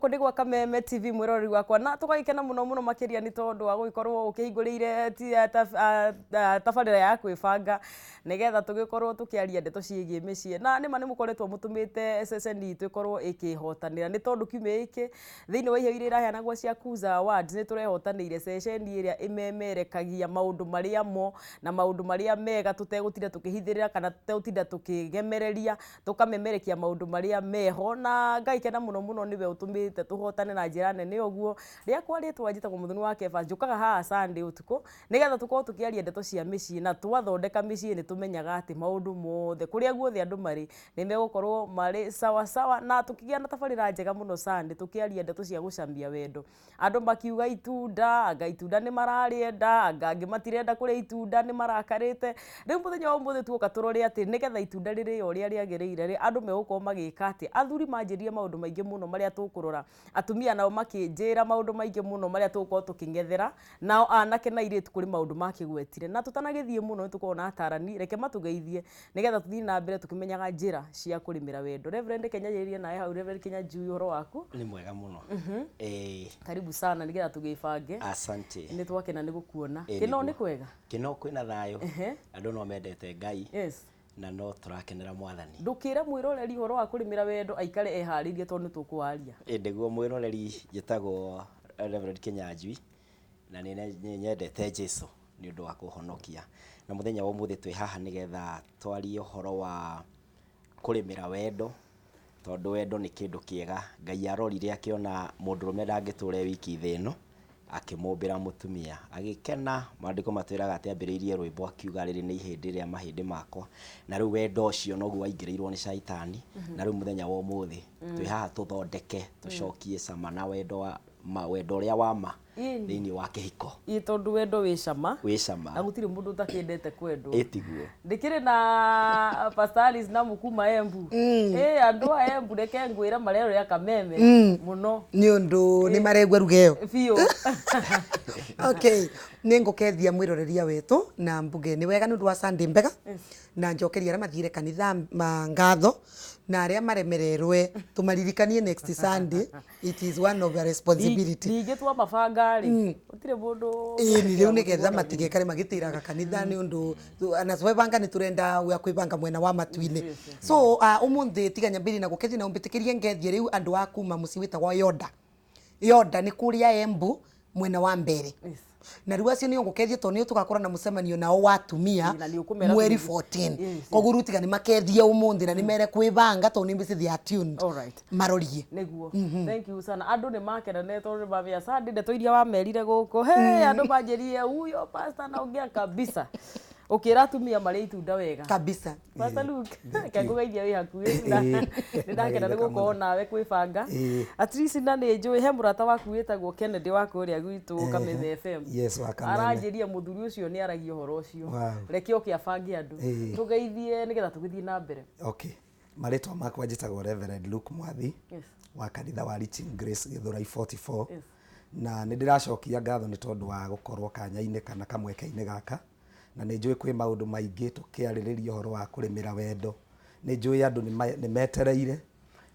Gũkũ nĩ gwa Kameme TV, mwĩroreri wakwa, na tũgagĩkena mũno mũno makĩria nĩ tondũ wa gũgĩkorwo ũkĩhingũrĩire tabarĩra ya kwĩbanga nĩgetha tũgĩkorwo tũkĩaria ndeto ciĩgiĩ mĩciĩ. Na nĩma nĩ mũkoretwo mũtũmĩte ceceni itũ ĩkorwo ĩkĩhotanĩra, nĩ tondũ kiumia gĩkĩ thĩinĩ wa iheo iria iraheanagwo cia Kuza Awards nĩ tũrehotanĩire ceceni ĩrĩa ĩmemerekagia maũndũ marĩa mo na maũndũ marĩa mega, tũtegũtinda tũkĩhithĩrĩra kana tũtegũtinda tũkĩgemereria, tũkamemerekia maũndũ marĩa meho. Na ngagĩkena mũno mũno nĩwe ũtũmĩte tũhotane na njĩra nene ũguo. Rĩakwa rĩtwa njĩtagwo Mũthoni wa Kebas, njũkaga haha Sunday ũtukũ nĩgetha tũkorwo tũkĩaria ndeto cia mĩciĩ, na twathondeka mĩciĩ nĩ tũmenyaga atĩ maũndũ mothe kũrĩa guothe andũ marĩ nĩ megũkorwo marĩ sawa sawa. Na tũkĩgĩa na tabarĩra njega mũno Sunday tũkĩaria ndeto cia gũcamia wendo. Andũ makiuga itunda, anga itunda nĩ mararĩenda, anga angĩ matirenda kũrĩa itunda nĩ marakarĩte. Rĩu mũthenya wa ũmũthĩ tuoka tũrore atĩ nĩgetha itunda rĩrĩo ũrĩa rĩagĩrĩire rĩ, andũ megũkorwo magĩka atĩa. Athuri manjĩrire maũndũ maingĩ mũno marĩa tũkũrora, atumia nao makĩnjĩra maũndũ maingĩ mũno marĩa tũgũkorwo tũkĩng'ethera, nao anake na airĩtu kũrĩ maũndũ makĩgwetire. Na tũtanagĩthiĩ mũno nĩ tũkoragwo na atarani, reke matũgeithie nĩgetha tũthiĩ na mbere tũkĩmenyaga njĩra cia kũrĩmĩra wendo. Reverend Kenya, njĩrĩrie nawe hau. Reverend Kenya Njui, ũhoro waku? Nĩ mwega mũno. Ĩĩ. Karibu sana nĩgetha tũgĩbange. Asante. Nĩ twakena nĩ gũkuona. Ĩĩ, Kĩno nĩguo. nĩ kwega. Kĩno kwĩna thayũ. Andũ no mendete Ngai na no tũrakenera Mwathani. Ndũkĩre mwĩroreri ũhoro wa kũrĩmĩra wendo aikare eharĩirie tondũ nĩ tũkũwaria. Ĩ nĩguo mwĩroreri, njĩtagwo Reverend Kinyanjui na nĩ nyendete Jesu nĩ ũndũ wa kũhonokia. Na mũthenya wa ũmũthĩ twĩ haha nĩgetha twarie ũhoro wa kũrĩmĩra wendo, tondũ wendo nĩ kĩndũ kĩega. Ngai arorire akĩona mũndũrũme ndangĩtũra e wiki thĩ ĩno, akĩmũmbĩra mũtumia. Agĩkena, maandĩko matwĩraga atĩ ambĩrĩirie rwĩmbo akiuga, "Rĩrĩ nĩ ihĩndĩ rĩa mahĩndĩ makwa." Na rĩu wendo ũcio noguo waingĩrĩirwo nĩ caitani. Na rĩu mũthenya wa ũmũthĩ twĩ haha tũthondeke, tũcokie cama na wendo wa ma, wendo ũrĩa wa ma thĩinĩ wa kĩhiko. Ĩ, tondũ wendo wĩ cama. Wĩ cama. Na gũtirĩ mũndũ ũtakĩendete kwendwo. Ĩ tiguo? Ndĩkĩrĩ na Pastor Alice na mũkuma Embu. Ĩ andũ a Embu, reke ngwĩre marerorera Kameme mũno. Nĩ ũndũ nĩ maregua ruga ĩyo. Biũ. Okay, nĩ ngũkethia mwĩroreria wetũ na mbuge nĩ wega nĩ ũndũ wa Sunday mbega, na njokeria arĩa mathire kanitha ma ngatho, na arĩa maremererwe tũmaririkanie next Sunday. It is one of the responsibility. Ningĩ twamabanga rĩ, gũtirĩ mũndũ. Ĩĩ, nĩ rĩu nĩgetha matigekare magĩtĩraga kanitha nĩ ũndũ na twebanga nĩ tũrenda gwa kwĩbanga mwena wa matu-inĩ. So ũmũthĩ tiga nyambĩrĩrie na gũkethia na ũmbĩtĩkĩrie ngethie rĩu andũ a kuma mũciĩ wĩtagwo Yoda. Yoda nĩ kũrĩa Embu mwena wa mbere. Na rĩu acio nĩo ngũkethia tondũ nĩo tũgakorwo na mũcemanio nao wa atumia Ĩĩ, na nĩ ũkũmera mweri 14. Koguo rĩu tiga nĩ makethie ũmũthĩ na nĩ mere kwĩbanga tondũ nĩ mbĩci they are tuned. Marorie. Nĩguo, thank you sana. Andũ nĩ makenane tondũ nĩ mamenya Sunday ndeto iria wamerire gũkũ. Hey, andũ manjĩrire huyo pastor anaongea kabisa, ũkĩra atumia marĩe itunda wega. Kabisa. Pastor Luke, reke ngũgeithie wĩ hakuhĩ na nĩ ndakena nĩ gũkorwo nawe kwĩbanga. At least na nĩ njũĩ he mũrata waku wĩtagwo Kennedy wa kũrĩa gwitũ Kameme FM. Yes, wa Kameme. Aranjĩria mũthuri ũcio nĩ aragia ũhoro ũcio. Reke oke abange andũ. Tũgeithie nĩgetha tũgĩthiĩ na mbere. Okay. Marĩtwa makwa njĩtagwo Reverend Luke Mwathi wa kanitha wa Reaching Grace Gĩthũrai 44. Na nĩ ndĩracokia ngatho nĩ tondũ wa gũkorwo kanya-inĩ kana kamweke-inĩ gaka, na nĩ njũĩ kwĩ maũndũ maingĩ tũkĩarĩrĩria ũhoro wa kũrĩmĩra wendo. Nĩ njũĩ andũ nĩ metereire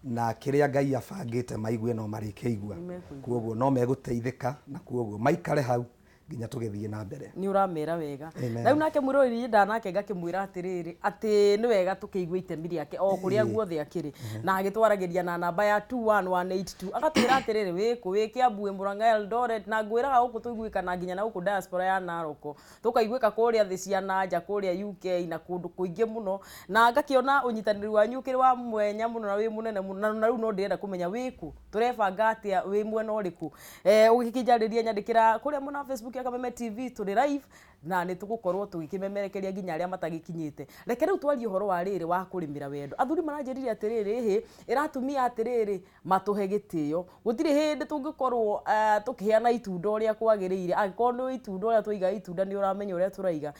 na kĩrĩa Ngai abangĩte maigue no marĩkĩigua, kuoguo no megũteithĩka na kuoguo maikare hau nginya tũgĩthiĩ na mbere. Nĩ ũramera wega. Amen. Rĩu nake mwĩroreri ndanake ngakĩmwĩra atĩrĩrĩ, atĩ nĩ wega tũkĩigue itemi rĩake o kũrĩa guothe akĩrĩ, na agĩtwaragĩria na namba ya 21182 agatwĩra atĩrĩrĩ, wĩkũ, wĩ Kiambu, wĩ Murang'a, Eldoret, na ngwĩraga gũkũ tũiguĩkana nginya na gũkũ diaspora ya Narok, tũkaiguĩka kũrĩa thĩ cia nanja, kũrĩa UK na kũndũ kũingĩ mũno, na ngakĩona ũnyitanĩri wanyu ũkĩrĩ wa mwenya mũno na wĩ mũnene mũno. Na rĩu no ndĩrenda kũmenya wĩkũ, tũrebanga atĩa, wĩ mwena ũrĩkũ. Ũgĩkĩnjarĩria nyandĩkĩra kũrĩa mwena wa Facebook ya Kameme TV, tũrĩ live na nĩ tũgũkorwo tũgĩkĩmemerekeria nginya arĩa matagĩkinyĩte. Reke rĩu twarie ũhoro wa rĩrĩ wa kũrĩmĩra wendo. Athuri maranjĩrire atĩrĩrĩ, ĩhĩ ĩratumia atĩrĩrĩ, matũhe gĩtĩo. Gũtirĩ hĩndĩ tũngĩkorwo tũkĩheana itunda ũrĩa kwagĩrĩire, angĩkorwo nĩ itunda ũrĩa twaiga itunda, nĩ ũramenya ũrĩa tũraiga.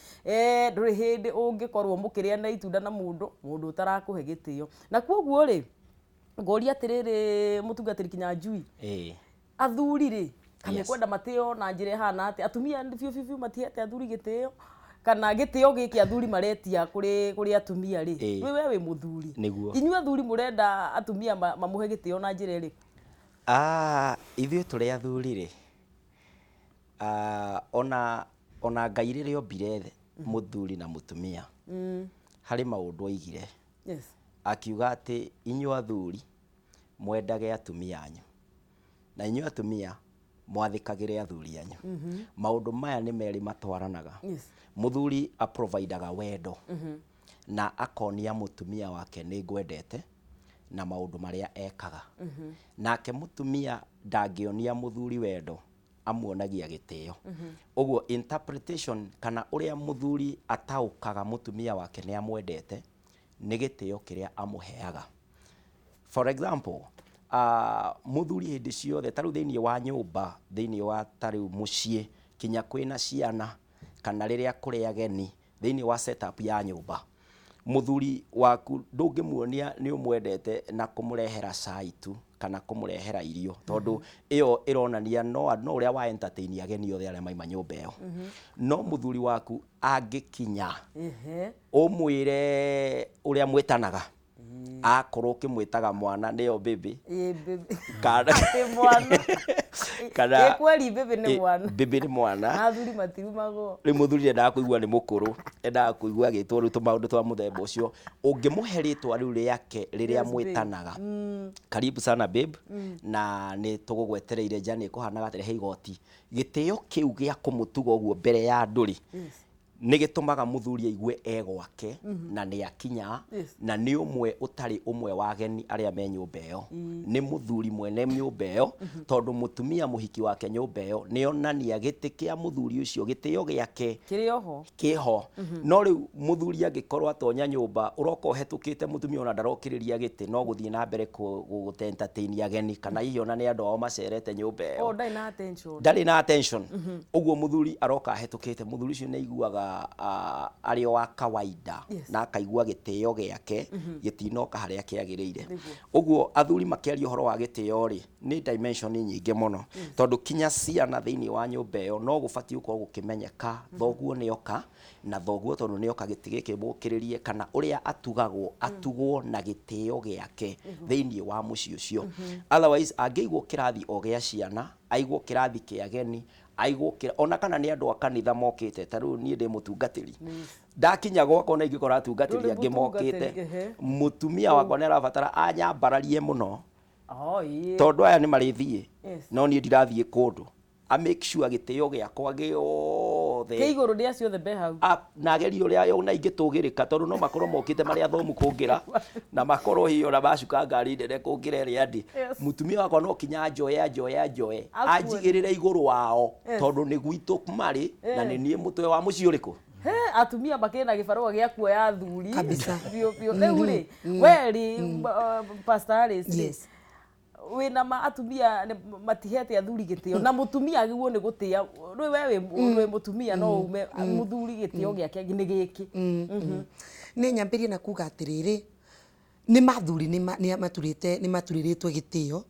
Ndũrĩ hĩndĩ ũngĩkorwo mũkĩrĩana itunda na mũndũ ũtarakũhe gĩtĩo. Na koguo rĩ, ngũria atĩrĩrĩ, mũtungatĩri Kinyanjui, athuri rĩ, kana kwenda matĩo na njĩra ĩhana atĩa? Atumia biũ biũ biũ matihete athuri gĩtĩo, kana gĩtĩo gĩkĩ athuri maretia kũrĩ atumia rĩ? We wĩ mũthuri. Nĩguo. Inyuĩ athuri mũrenda atumia mamũhe gĩtĩo na njĩra ĩrĩkũ? Ithuĩ tũrĩ athuri rĩ, ona Ngai rĩrĩa ombire mũthuri na mũtumia, harĩ maũndũ oigire. Akiuga atĩ inyuĩ athuri mwendage atumia anyu, na inyuĩ atumia mwathĩkagĩre athuri anyu. Maũndũ maya nĩ merĩ matwaranaga. Mũthuri aprovidaga wendo na akonia mũtumia wake nĩ ngwendete na maũndũ marĩa ekaga. Nake mũtumia ndangĩonia mũthuri wendo, amuonagia gĩtĩo. Ũguo interpretation kana ũrĩa mũthuri ataũkaga mũtumia wake nĩ amwendete nĩ gĩtĩo kĩrĩa amũheaga. For example, mũthuri hĩndĩ ciothe ta rĩu thĩinĩ wa nyũmba, thĩinĩ wa ta rĩu mũciĩ, kinya kwĩna ciana kana rĩrĩa kũrĩ ageni thĩinĩ wa setup ya nyũmba, mũthuri waku ndũngĩmuonia nĩ ũmwendete na kũmũrehera cai tu kana kũmũrehera irio, tondũ ĩyo ĩronania no ũrĩa wa entertain ageni othe arĩa maima nyũmba ĩyo. No mũthuri waku angĩkinya ũmwĩre ũrĩa mwĩtanaga, akorwo ũkĩmwĩtaga mwana nĩyo baby, kana mwana kana kweli baby nĩ mwana, baby nĩ mwana, athuri matirumagwo. Rĩu mũthuri endaga kũigua nĩ mũkũrũ, endaga kũigua agĩtwo rĩu tũmaũndũ twa mũthemba ũcio. Ũngĩmũhe rĩtwa rĩu rĩake rĩrĩa mwĩtanaga, karibu sana babe, na nĩ tũgũgwetereire nja nĩ ĩkũhanaga atĩrĩ igoti. Gĩtĩo kĩu gĩa kũmũtuga ũguo mbere ya andũ rĩ, nĩ gĩtũmaga mũthuri aigue e gwake na nĩ akinya, na nĩ ũmwe ũtarĩ ũmwe wa ageni arĩa me nyũmba ĩyo. Nĩ mũthuri mwene nyũmba ĩyo, tondũ mũtumia mũhiki wake nyũmba ĩyo nĩ onania gĩtĩ kĩa mũthuri ũcio, gĩtĩo gĩake kĩrĩ oho kĩho. No rĩu mũthuri angĩkorwo atonya nyũmba ũroka ũhetũkĩte mũtumia ona ndarokĩrĩria gĩtĩ, no gũthiĩ na mbere gũte entertain ageni, kana hihi ona nĩ andũ ao macerete nyũmba ĩyo, ndarĩ na attention, ndarĩ na attention. Ũguo mũthuri aroka ahetũkĩte, mũthuri ũcio nĩ aiguaga arĩ o wa kawaida na akaigua gĩtĩo gĩake gĩtinoka harĩa kĩagĩrĩire. Ũguo athuri makĩaria ũhoro wa gĩtĩo rĩ, nĩ dimension nyingĩ mũno, tondũ kinya ciana thĩinĩ wa nyũmba ĩyo no gũbatiĩ gũkorwo gũkĩmenyeka thoguo nĩoka, na thoguo tondũ nĩoka gĩtĩ gĩkĩ mũkĩrĩrie, kana ũrĩa atugagwo atugwo na gĩtĩo gĩake thĩinĩ wa mũciĩ ũcio. Otherwise angĩigwo kĩrathi o gĩa ciana, aigwo kĩrathi kĩa ageni, aigwo ona kana nĩ andũ a kanitha mokĩte, ta rĩu niĩ ndĩ mũtungatĩri, ndakinya gwakwa na ingĩkora atungatĩri angĩ mokĩte, mũtumia wakwa nĩ arabatara anyambararie mũno, tondũ aya nĩ marĩthiĩ, no niĩ ndirathiĩ kũndũ. A make sure gĩtĩo gĩakwa gĩothe kĩ igũrũ rĩa ciothe be hau, na agerie ũrĩa ona ingĩtũgĩrĩka, tondũ no makorwo mokĩte marĩ athomu kũngĩra, na makorwo hihi ona macuka ngari nene kũngĩra ĩrĩa ndĩ. Mũtumia wakwa no kinya anjoe anjoe anjoe anjigĩrĩre igũrũ wao, tondũ nĩ gwitũ marĩ na nĩ niĩ mũtwe wa mũciĩ ũrĩkũ. Atumia makĩrĩ na gĩbarũa gĩa kuoya athuri kabisa biũ biũ. Rĩu rĩ, we rĩ, Pastor Alice, wĩna ma atumia matihete athuri gĩtĩo, na mũtumia agĩrĩirwo nĩ gũtĩa. Rĩu we wĩ mũtumia no ume mũthuri gĩtĩo gĩake nĩ gĩkĩ. Nĩ nyambĩrie na kuga atĩrĩrĩ, nĩ mathuri nĩ maturĩte, nĩ maturĩrĩtwo gĩtĩo,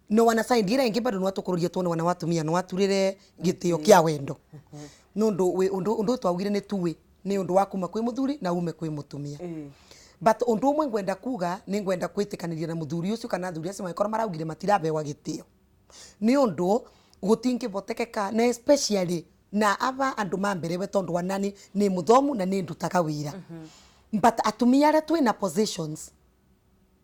no wana side ĩrĩa ĩngĩ bado no atũkũrũrie tuone wana watumia no aturĩre gĩtĩo kĩa wendo, nũndũ ũndũ twaugire nĩ tuwe nĩ ũndũ wa kuma kwĩ mũthuri na ume kwĩ mũtumia. But ũndũ ũmwe ngwenda kuga nĩ ngwenda kwĩtĩkanĩria na mũthuri ũcio kana athuri acio mangĩkorwo maraugire matirabewa gĩtĩo, nĩ ũndũ gũtingĩbotekeka, na especially na aba andũ ma mbere we, tondũ wanani nĩ mũthomu na nĩ ndutaga wĩra. But atumia arĩa twĩna positions,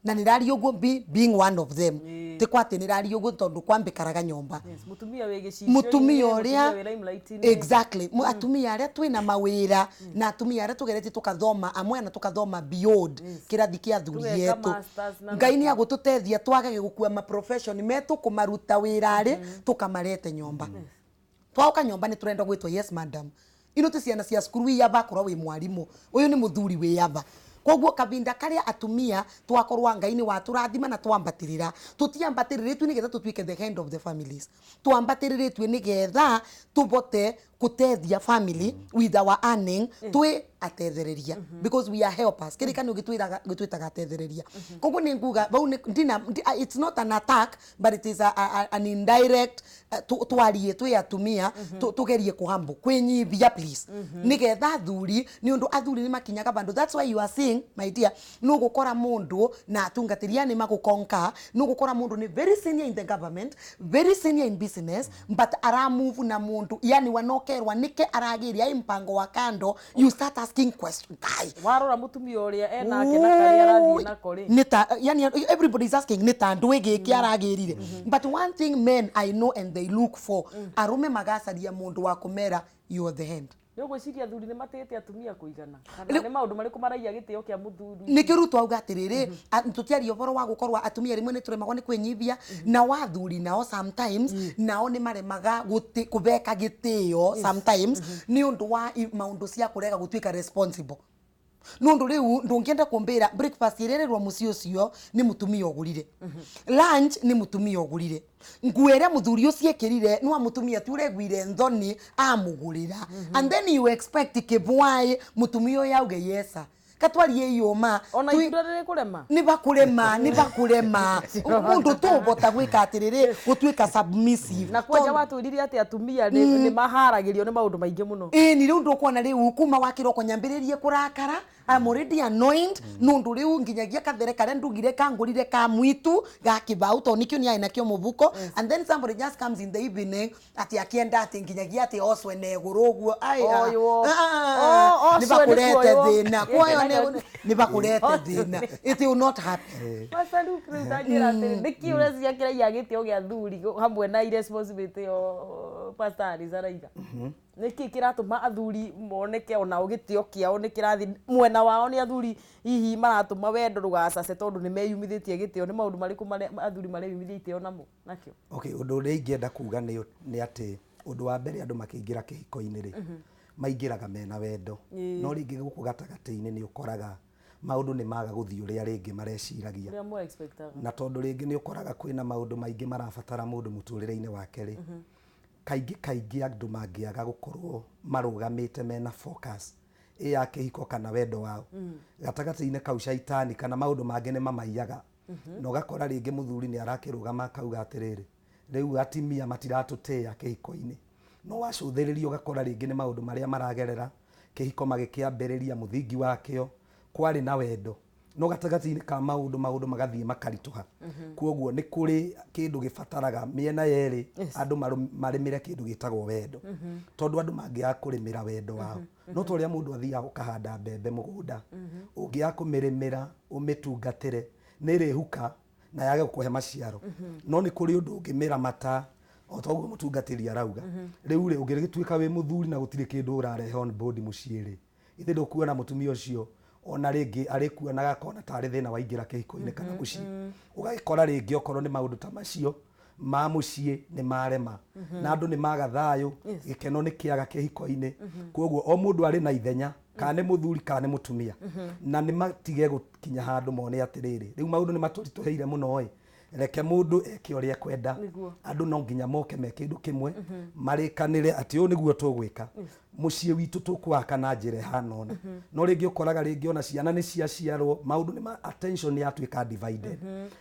na nĩ raria ũguo being one of them, ti kwa atĩ nĩ raria ũguo tondũ kwambĩkaraga nyũmba, mũtumia wĩ gĩcicio-inĩ, mũtumia ũrĩa exactly, atumia arĩa twĩna mawĩra, na atumia arĩa tũgeretie tũkathoma amwe na tũkathoma beyond kĩrathi kĩa athuri etũ, Ngai nĩ agũtũteithia twagage gũkua ma profession metũ kũmaruta wĩra rĩ, tũkamarete nyũmba. Twaoka nyũmba nĩ tũrenda gwĩtwo yes madam, ino ti ciana cia cukuru wĩ aba korwo wĩ mwarimũ, ũyũ nĩ mũthuri wĩ aba. Koguo kavinda karia atumia twakorwa Ngai ni waturathima na twambatirira, tutiambatiriritwe nigetha tutuike the hand of the families, twambatiriritwe nigetha tubote Kutethia family with our earning, twi atethereria, because we are helpers. Kirikano gitwiraga gitwitaga atethereria. Koguo ni nguga bau ndina it's not an attack, but it is an indirect twarie twi atumia, tugerie kuhambo kwinyibia, please, nigetha athuri, ni undu athuri ni makinyaga bandu. That's why you are seeing, my dear, nugukora mundu na atungatĩri ni magukonka, nugukora mundu ni very senior in the government, very senior in business, but aramove na mundu yani wanokerwa nike aragiria mpango wa kando. You start asking question, guy. Warora mutumia uria enake na karia arathie nako ri. Nita yani everybody is asking nita andu giki aragirire. But one thing men, I know, and they look for, arume magacaria mundu wa kumera, "You are the hand." Nĩ ũgwĩciria athuri nĩ matĩĩte atumia kũigana, kana nĩ maũndũ marĩkũ maraiya gĩtĩo kĩa mũthuri? Nĩkĩo rĩu twauga atĩrĩrĩ, tũtiaria ũhoro wa gũkorwo atumia rĩmwe nĩ tũremagwo nĩ kwĩnyibia, na wathuri nao sometimes nao nĩ maremaga kũbeka gĩtĩo sometimes nĩ ũndũ wa maũndũ cia kũrega gũtuĩka responsible, nundu riu ndungienda kumbira breakfast irererwo mucii ucio ni mutumia ugurire, lunch ni mutumia ugurire, nguo ĩrĩa muthuri ũcio ekĩrire ni wa mutumia ti ureguire nthoni amugurira, and then you expect kibwai mutumia ũyũ auge yesa katwarie iũma. Ona itunda rĩrĩ kũrema. Nĩ bakurema, nĩ bakurema mundu tũbota gwĩka atĩrĩrĩ, gũtuĩka submissive. Na kwanja watwĩrire atĩ atumia nĩ maharagĩrio nĩ maũndũ maingĩ mũno. Ĩĩ, ni rĩu ndũkuona rĩu kuma wa kĩroko nyambĩrĩrie kũrakara. I'm already annoyed nundu rĩu nginyagia kathere karĩa ndugire kangũrire ka mwitu ga kĩbau tondũ nĩkĩo nĩ arĩ nakĩo mũbuko, and then somebody just comes in the evening ati akienda ati nginyagia ati ocwe na igũrũ ũguo. Ai, ah, Oywo. ah, ah, Oh, nĩ ocwe nĩ bakũrete kuoywo. thĩna kuoywo nĩ bakũrete thĩna. It will not happen. Pastor Luke, rĩu tanjĩra atĩrĩ, nĩkĩ ũreciria kĩraiya gĩtĩo gĩa athuri hamwe na irresponsibility ĩyo Pastor Alice araiga? Nĩkĩ kĩratũma athuri moneke onao gĩtĩo kĩao nĩ kĩrathiĩ mwena wao? Nĩ athuri hihi maratũma wendo ndũgacace tondũ nĩ meyumithĩtie gĩtĩo? Nĩ maũndũ marĩkũ marĩa athuri mareyumithia itĩo namo nakĩo? Okay, ũndũ ũrĩa ingĩenda kuga nĩ atĩ ũndũ wa mbere, andũ makĩingĩra kĩhiko-inĩ rĩ, maingĩraga mena wendo, no rĩngĩ gũkũ gatagatĩ-inĩ nĩ ũkoraga maũndũ nĩ maga gũthiĩ ũrĩa rĩngĩ mareciragia ũrĩa mo expectaga. Na tondũ rĩngĩ nĩ ũkoraga kwĩna maũndũ maingĩ marabatara mũndũ mũtũrĩre-inĩ wake rĩ, kaingĩ kaingĩ andũ mangĩaga gũkorwo marũgamĩte mena focus ĩ ya kĩhiko kana wendo wao, gatagatĩ-inĩ kau caitani kana maũndũ mangĩ nĩ mamaiyaga, na ũgakora rĩngĩ mũthuri nĩ arakĩrũgama akauga atĩrĩrĩ, rĩu atimia matiratũtĩĩa kĩhiko-inĩ. No wacũthĩrĩria ũgakora rĩngĩ nĩ maũndũ marĩa maragerera kĩhiko magĩkĩambĩrĩria, mũthingi wakĩo kwarĩ na wendo, no gatagatĩ-inĩ ka maũndũ magathiĩ makaritũha. Koguo nĩ kũrĩ kĩndũ gĩbataraga mĩena yerĩ andũ marĩmĩre kĩndũ gĩtagwo wendo, tondũ andũ mangĩaga kũrĩmĩra wendo wao, no ta ũrĩa mũndũ athiaga ũkahanda mbembe mũgũnda, ũngĩaga kũmĩrĩmĩra ũmĩtungatĩre nĩ ĩrĩhuka na yage gũkũhe maciaro. No nĩ kũrĩ ũndũ ũngĩmĩramata o ta ũguo mũtungatĩri arauga. Rĩu rĩ, ũngĩgĩtuĩka wĩ mũthuri na gũtirĩ kĩndũ ũrarehe on board mũciĩ rĩ, ithe ndũkuona mũtumia ũcio ona rĩngĩ arĩkuonaga akona tarĩ thĩna waingĩra kĩhiko-inĩ kana mũciĩ. Ũgagĩkora rĩngĩ okorwo nĩ maũndũ ta macio ma mũciĩ nĩ marema na andũ nĩ maga thayũ, gĩkeno nĩ kĩaga kĩhiko-inĩ. Koguo o mũndũ arĩ na ithenya, kana nĩ mũthuri kana nĩ mũtumia, na nĩ matige gũkinya handũ mone atĩrĩrĩ, rĩu maũndũ nĩ matũritũhĩire mũno ĩ, reke mũndũ eke ũrĩa ekwenda. Andũ no nginya moke me kĩndũ kĩmwe, marĩkanĩre atĩ ũũ nĩguo tũgwĩka mũciĩ witũ, tũkwaka na njĩra ĩhana ũna. No rĩngĩ ũkoraga rĩngĩ ona ciana nĩ ciaciarwo, maũndũ nĩ ma attention nĩ yatuĩka divided,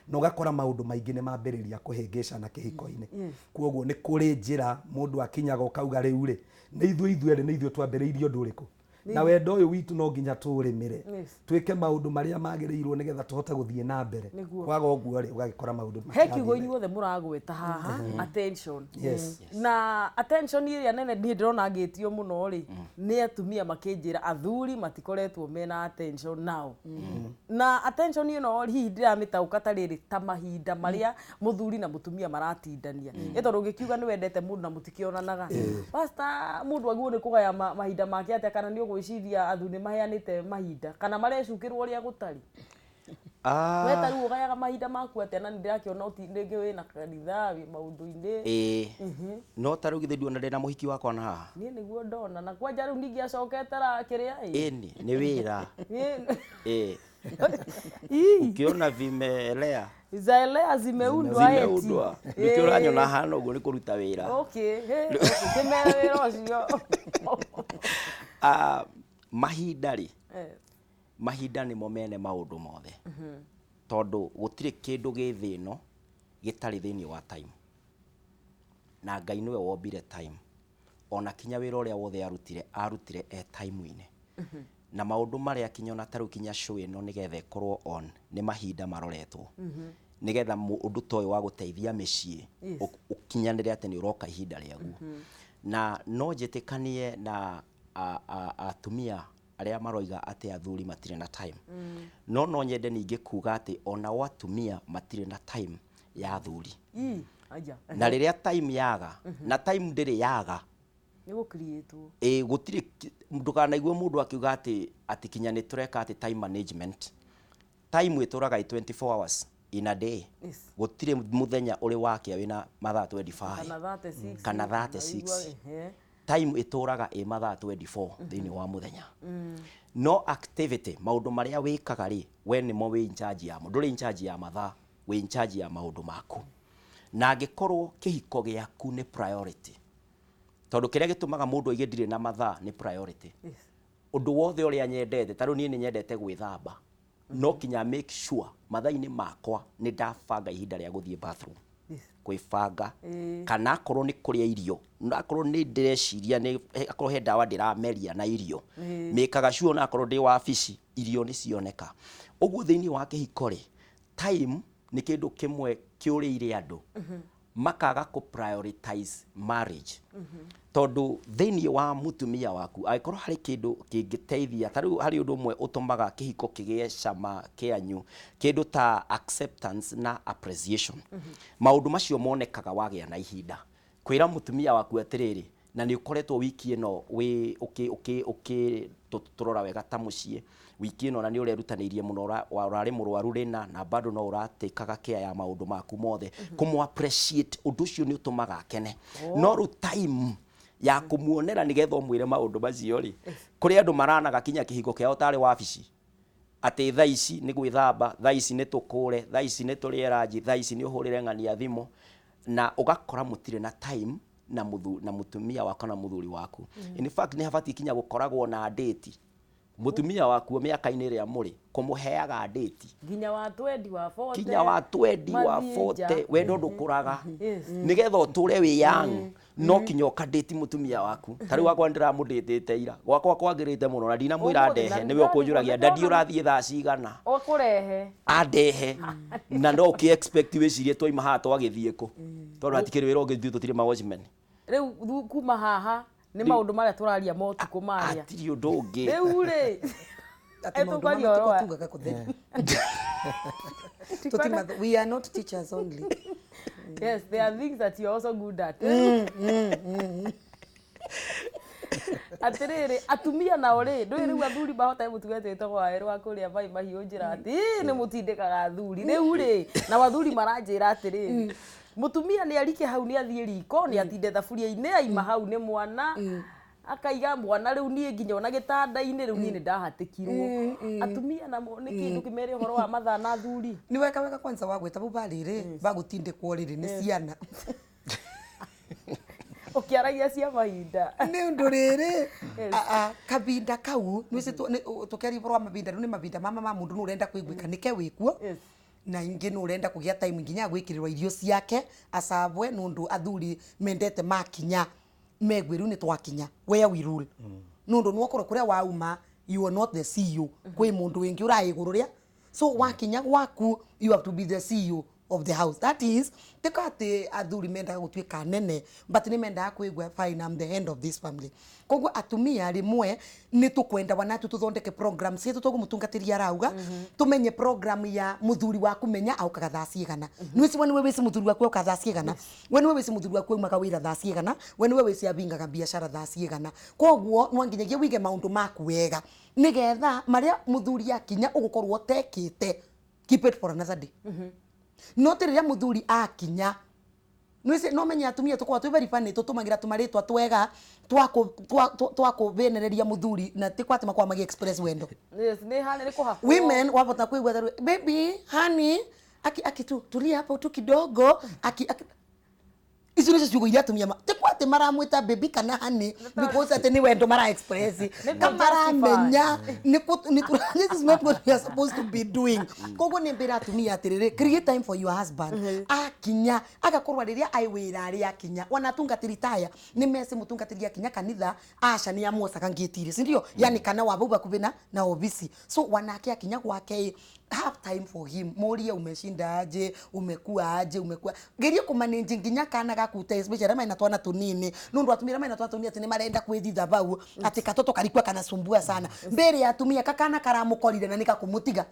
na ũgakora maũndũ maingĩ nĩ mambĩrĩria kũhĩngĩcana kĩhiko-inĩ. Koguo nĩ kũrĩ njĩra mũndũ akinyaga ũkauga rĩu rĩ, nĩ ithuĩ ithuerĩ, nĩ ithuĩ twambĩrĩirie ũndũ ũrĩkũ, na wendo ũyũ witũ no nginya tũũrĩmĩre, twĩke maũndũ marĩa magĩrĩirwo nĩgetha tũhote gũthiĩ na mbere. Kwaga ũguo rĩ, ũgagĩkora maũndũ He kiugo matirathiĩ. Inyuothe mũragweta haha attention. Yes. Na attention ĩrĩa nene niĩ ndĩrona ngĩtio mũno rĩ, nĩ atumia makĩnjĩra athuri matikoretwo mena attention nao. Na attention ĩno hihi ndĩramĩtaũka ta rĩrĩ, ta mahinda marĩa mũthuri na mũtumia maratindania, ĩ tondũ ũngĩkiuga nĩ wendete mũndũ na mũtikĩonanaga, pastor, mũndũ agĩrĩirwo nĩ kũgaya mahinda make atĩa? Kana nĩ ũgwĩciria athuri nĩ maheanĩte mahinda kana marecukĩrwo ũrĩa gũtarĩ? We ta rĩu ũgayaga mahinda maku atĩa? Na nĩ ndĩrakĩona rĩngĩ wĩna kanitha, wĩ maũndũ-inĩ. Ĩĩ, no ta rĩu githĩ nduona ndĩna mũhiki wakwa na haha? Niĩ nĩguo ndona na kwanja rĩu ningĩ acokete ra kĩrĩa ĩ. Ĩni nĩ wĩra. Ĩ. Ĩ. Ii. Ukiona vimelea. Zaelea zimeundwa eti. Zimeundwa. Nĩkĩo ũranyona hana ũguo nĩ kũruta wĩra. Okay, hey, okay, kĩmere wĩra ũcio. Ah, mahinda rĩ, Eh, mahinda nĩmo mene maũndũ mothe, tondũ gũtirĩ kĩndũ gĩ thĩ ĩno gĩtarĩ thĩinĩ wa time, na Ngai nĩwe wombire time, ona kinya wĩra ũrĩa wothe arutire arutire e time-inĩ, na maũndũ marĩa kinya ona tarĩu kinya show ĩno nĩgetha ĩkorwo on nĩ mahinda maroretwo, nĩgetha ũndũ ta ũyũ wa gũteithia mĩciĩ ũkinyanĩre atĩ nĩ ũroka ihinda rĩaguo. Na no njĩtĩkanie na atumia arĩa maroiga atĩ athuri matirĩ na time, no no nyende ningĩ kuga atĩ onao atumia matirĩ na time ya athuri. Ii, aya. Na rĩrĩa time yaga, na time ndĩrĩ yaga, Nĩ gũcreate-wo. Ĩ gũtirĩ ndũkanaigue mũndũ akiuga atĩ atĩ kinya nĩ tũreka atĩ time management. Time ĩtũraga ĩ 24 hours in a day. Gũtirĩ mũthenya ũrĩ wakĩa wĩna mathaa 25 Kana 36. kana 36. Ũigua, ehe. Time ĩtũraga ĩ mathaa 24 thĩinĩ wa mũthenya, no activity, maũndũ marĩa wĩkaga rĩ, we nĩmo wĩ in charge yamo. Ndũrĩ in charge ya mathaa, wĩ in charge ya maũndũ maku. Na angĩkorwo kĩhiko gĩaku nĩ priority, tondũ kĩrĩa gĩtũmaga mũndũ aige ndirĩ na mathaa nĩ priority. Ũndũ wothe ũrĩa nyendete, ta rĩu niĩ nĩ nyendete gwĩthamba, no kinya make sure mathaa-inĩ makwa nĩ ndabanga ihinda rĩa gũthiĩ bathroom, kwĩbanga, kana akorwo nĩ kũrĩa irio, na akorwo nĩ ndĩreciria nĩ akorwo he ndawa ndĩrameria na irio, mĩkaga sure na akorwo ndĩ wabici irio nĩ cioneka. Ũguo thĩinĩ wa kĩhiko rĩ, time nĩ kĩndũ kĩmwe kĩũrĩire andũ makaga kũ prioritize marriage, tondũ thĩinĩ wa mũtumia waku angĩkorwo harĩ kĩndũ kĩngĩteithia, ta rĩu harĩ ũndũ ũmwe ũtũmaga kĩhiko kĩgĩe cama kĩanyu, kĩndũ ta acceptance na appreciation. Maũndũ macio monekaga wagĩa na ihinda kwĩra mũtumia waku atĩrĩrĩ, na nĩ ũkoretwo wiki ĩno wĩ ũkĩ ũkĩ ũkĩ tũrora wega ta mũciĩ wiki ĩno, na nĩ ũrerutanĩirie mũno, ũrarĩ mũrwaru rĩna na bado no ũratĩkaga care ya maũndũ maku mothe, kũmũ appreciate, ũndũ ũcio nĩ ũtũmaga akene. No rĩu time ya kũmuonera nĩgetha ũmwĩre maũndũ macio rĩ, kũrĩ andũ maranaga kinya kĩhiko kĩao tarĩ wabici, atĩ thaa ici nĩ gwĩthamba, thaa ici nĩ tũkũre, thaa ici nĩ tũrĩe ranji, thaa ici nĩ ũhũrĩre ng'ania thimũ, na ũgakora mũtirĩ na time na na mũtumia waku kana mũthuri waku. In fact nĩ habatiĩ kinya gũkoragwo na date mũtumia waku mĩaka-inĩ ĩrĩa mũrĩ kũmũheaga date, Nginya wa 20, wa 40. Kinya wa 20, wa mathiĩ 40. nja. Wendo ndũkũraga. Nĩgetha ũtũre wĩ young no kinya ũkandĩti mũtumia waku. Ta rĩu wakwa nĩndĩramũndĩtĩte ira, gwakwa kwagĩrĩte mũno na ndinamwĩra Ũmũthĩ ndehe, na nĩwe ũkũnjũragia ndĩrona- dadi ũrathiĩ thaa cigana, Ũkũrehe. andehe, na no ũkĩ expect wĩcirie twaima haha twagĩthiĩ kũ, tondũ hatikĩrĩ wĩra ũngĩ, ithuĩ tũtirĩ ma watchmen. Rĩu kuma haha nĩ maũndũ marĩa tũraria motukũ marĩa. Hatirĩ ũndũ ũngĩ. Rĩu rĩ, Atĩ maũndũ tũkwaria mamwe ũhoro wa- tugaga kũtheri. We are not teachers only. Yes, there are things that you are also good at. Atĩrĩrĩ, atumia nao rĩ, ndũĩ rĩu athuri mahota mũtugo twĩtagwo wawerũ wa kũrĩa mai mahiũ njĩra atĩ "Ĩ, nĩ mũtindĩkaga athuri." Rĩu rĩ, nao athuri maranjĩra atĩrĩrĩ, mũtumia nĩ arike hau, nĩ athiĩ riko, nĩ atinde thaburia-inĩ, aima hau nĩ mwana akaiga mwana, rĩu niĩ nginya ona gĩtanda-inĩ rĩu niĩ nĩ ndahatĩkirwo. Atumia namo nĩ kĩndũ kĩmere ũhoro wa mathaa na athuri. Nĩ weka wega kwanza wagwĩta bau barĩrĩ bagũtindĩkwo rĩrĩ nĩ ciana. Ũkĩaragia cia mahinda. Nĩ ũndũ rĩrĩ, kabinda kau nĩwĩci tũkĩaria ũhoro wa mabinda, rĩu nĩ mabinda mama ma mũndũ nĩ ũrenda kwĩguĩka nĩke wĩkuo, na ingĩ nĩ ũrenda kũgĩa time nginya gwĩkĩrĩrwo irio ciake acabwe, nĩ ũndũ athuri mendete makinya megue rĩu nĩ twakinya where we rule, nĩ ũndũ nĩwokorwo kũrĩa wauma you are not the CEO, kwĩ mũndũ wĩngĩ ũraĩ igũrũ rĩa, so wakinya gwaku you have to be the CEO of the house. That is tiko atĩ athuri mendaga gũtuĩka nene, but nĩ mendaga kwĩgua fine, I'm the end of this family. Koguo atumia rĩmwe nĩ tũkwenda wanatu tũthondeke program cietũ toguo mũtungatĩri arauga, tũmenye program ya mũthuri waku, menya aukaga thaa cigana. Nĩwĩci we nĩwe wĩci mũthuri waku aukaga thaa cigana, we nĩwe wĩci mũthuri waku aumaga wĩra thaa cigana, we nĩwe wĩci abingaga biacara thaa cigana. Koguo no nginyagia wige maũndũ maku wega nĩgetha marĩa mũthuri akinya ũgũkorwo ũtekĩte, keep it for another day. No ti rĩrĩa mũthuri akinya nwĩci no menye atumia tũkoragwo twĩ very funny, tũtũmagĩra tũmarĩtwa twega twakũvenereria mũthuri, na ti kwa atĩ makoragwo magi express wendo. Yes, nĩ harĩ nĩ kũhakwo. Women wavota kwĩgua tarĩu baby, honey, Aki aki tu tulia hapo tu kidogo aki, aki icio nicio ciugo iria atumia ti kwa atä maramwä baby kana honey because atä nä wendo mara express kamaramenya this is not what we are supposed to be doing. Koguo nä mbä ra atumia atä rä rä create time for your husband. Akinya agakorwo rä rä a ai wä ra arä akinya ona atungatĩri taya nä mecĩ mũtungatĩri akinya kanitha aca nä amwocaga ngĩtire sindio yani kana wa bau bakubĩ na obisi so wanake akinya gwake have time for him, murie umeshinda aje, umekuwa aje, umekuwa geria kumanage nginya kana gaku te especially maina twana tunini nundu atumira maina twana tunini ati ni marenda kwithitha bau ati katoto karikwa kanasumbua sana mbere ya atumia kakana karamukorire na nikakumutiga.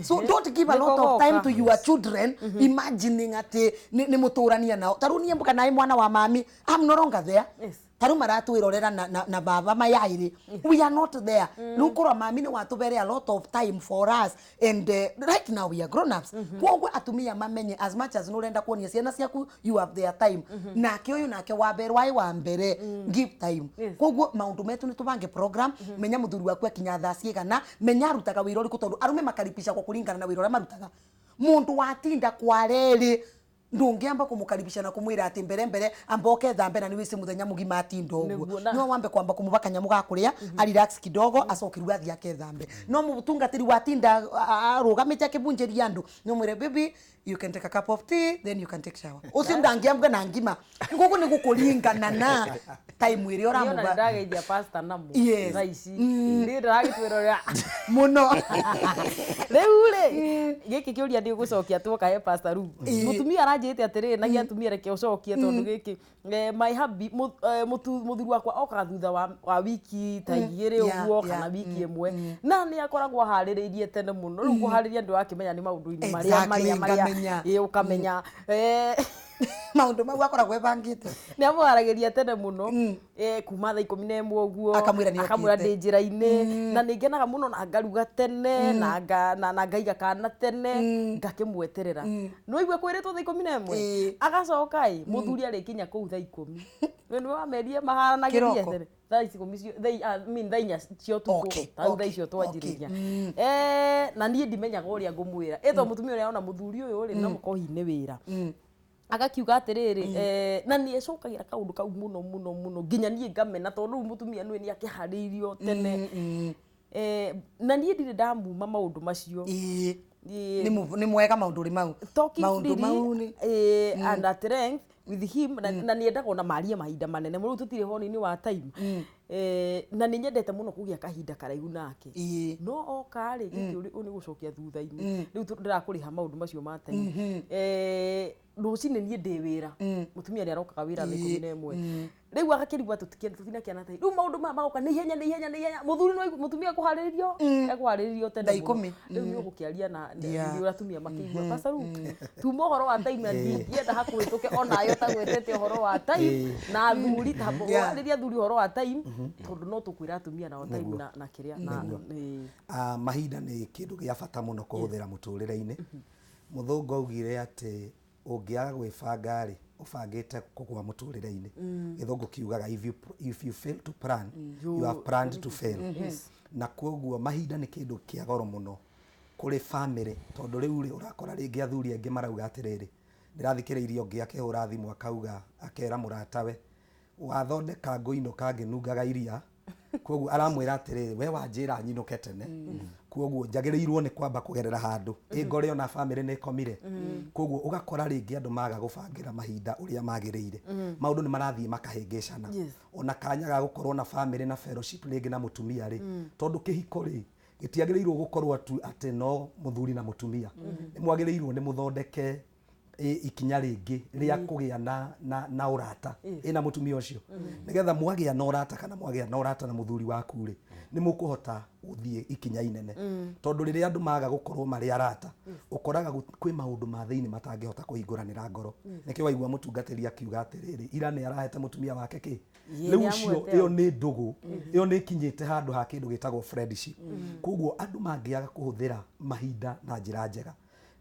So don't give a lot of time to your children imagining ati ni muturania nao taru nie mbuka nae mwana wa mami I'm no longer there. Taru maratwirorera na baba mayairi we are not there. Nukorwa mami ni watubere a lot of time for us and right now we are grown ups. Koguo atumia mamenye as much as nurenda kuonia ciana ciaku you have their time nake uyu nake wa mbere wa mbere give time. Koguo maundu metu ni tubange program menya muthuri waku akinya thaa cigana menya arutaga wira uriku tondu arume makaripisha kwa kuringana na wira uria marutaga. Mundu watinda kwareri ndungiamba kumukaribisha na kumwira ati mbere mbere amboke thambe na niwisi muthenya mugima atinda uguo no wambe kwamba kumubaka nyamu ga kuria a relax kidogo acokirwe athi ake thambe no mutungatiri watinda arugamite akibunjeria andu no mwire baby you can take a cup of tea then you can take shower ucio ndangiambwa na ngima ngugu ni gukuringana na time iria uramuba ndageithia pastor namo thaa ici ndi ndagitwirorera muno riu ri giki kiuria ndi gucokia tuoka he pastor ru mutumia aranjite atiri na gia atumia reke ucokie tondu giki my hubby muthuri wakwa okaga thutha wa wiki ta igiri uguo kana wiki imwe na ni akoragwo ahaririirie tene muno riu kuhariria ndu akimenya ni maundu-ini maria maria maria ukamenya maundu mau akoragwo ebangite ni amuharagiria tene muno kuma thaa 11 uguo akamwira ndi njira-ini na ni ngenaga muno na ngaruga tene na ngaiga kana tene ngakimweterera no igue kwiritwo thaa 11 agacoka i muthuri arikinya kuu thaa 10 we niwe wamerie maharanagirie tene thaa 10 cio thaa 4 cia utuku thaa icio twanjiriria na nie ndimenyaga uria ngumwira ito mutumia uria ona muthuri uyu ri no mukohi ni wira agakiuga atiriri na ni ecokagira kaundu kau muno muno muno nginya nie ngamena tondu riu mutumia nwe ni akihariirio tene na nie ndire ndamuma maundu macio ni mwega maundu ri mau maundu mau ni and at length with him na niendaga ona marie mahinda manene muno tutire honi-ini wa time na ni nyendete muno kugia kahinda karaihu nake no oka ri giki uri gucokia thutha-ini riu ndirakuriha maundu macio ma time rucini nie ndi wira mutumia ni arokaga wira thaa 11 riu agakirigwa tutinakiana tai riu maundu maya magoka ni ihenya ni ihenya ni ihenya muthuri no mutumia kuhariririo ekuhariririo tene riu ni ugukiaria na ni uratumia makiigua pastor riu tuma uhoro wa time na ndingienda hakuhituke onayo tagwetete uhoro wa time na athuri ta riria athuri uhoro wa time tondu no tukwira atumia nao time na kiria na mahinda ni kindu gia bata muno kuhuthira muturire-ini. Muthungu augire ati ungiaga gwibanga ri ubangite kugwa muturire-ini. Githungu kiugaga if you fail to plan you have planned to fail. Na koguo mahinda ni kindu kia goro muno kuri family tondu riu ri urakora ringi athuri angi marauga atiriri ndirathikiriirie ungi akihura thimu akauga akera muratawe wathondeka nguinuka nginungaga iria koguo aramwira atiriri we wanjira nyinuke tene koguo njagiriirwo ni kwamba kugerera handu ingore ona family ni ikomire koguo ugakora ringi andu maga gubangira mahinda uria magiriire maundu ni marathie makahingicana ona kanya ga gukorwo na family na fellowship ringi na mutumia ri tondu kihiko ri gitiagiriirwo gukorwo tu ati no muthuri na mutumia ni mwagiriirwo ni muthondeke ikinya ringi ria kugia na urata ina mutumia ucio nigetha mwagia na urata kana mwagia na urata na muthuri waku ri ni mukuhota guthie ikinya inene tondu riria andu maga gukorwo mari arata ukoraga kwi maundu ma thiini matangihota kuhinguranira ngoro nikio waigua mutungatiri akiuga atiriri ira ni arahete mutumia wake ki riu ucio iyo ni ndugu iyo ni kinyite handu ha kindu gitagwo friendship. Koguo andu mangiaga kuhuthira mahinda na njira njega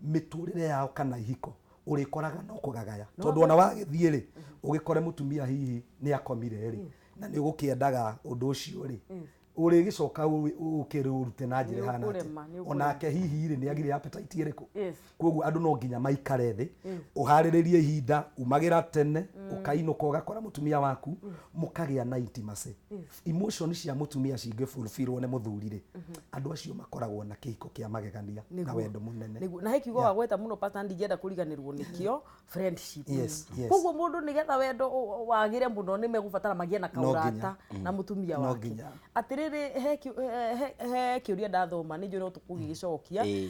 miturire yao kana ihiko urikoraga no kugagaya tondu ona wagithie ri ugikore mutumia hihi ni akomire ri na ni ugukiendaga undu ucio ri Ũrĩgĩcoka ũkĩrũrute na njĩra ĩhana Nĩũkũrema, atĩa? nĩũkũrema. Onake hihi rĩ, nĩ agire appetite ĩrĩkũ? Yes. Koguo andũ no nginya maikare thĩ, ũharĩrĩrie ihinda, umagĩra tene, ũkainũka ũgakora mũtumia waku, mũkagĩa na intimacy. Emotion cia mũtumia cingĩbulfirwo nĩ mũthuri rĩ, andũ acio makoragwo na kĩhiko kĩa magegania na wendo mũnene. Nĩguo. Na he kiugo wagweta mũno, pastor, ndingĩenda kũriganĩrwo nĩkĩo, friendship. Yes. Koguo mũndũ nĩgetha wendo wagĩre mũno, nĩ megũbatara magĩe na No nginya. kaũrata na mũtumia No wake. nginya. Atĩrĩrĩ, he kĩũria ndathoma, nĩ njũĩ no tũkũgĩgĩcokia. Ĩĩ.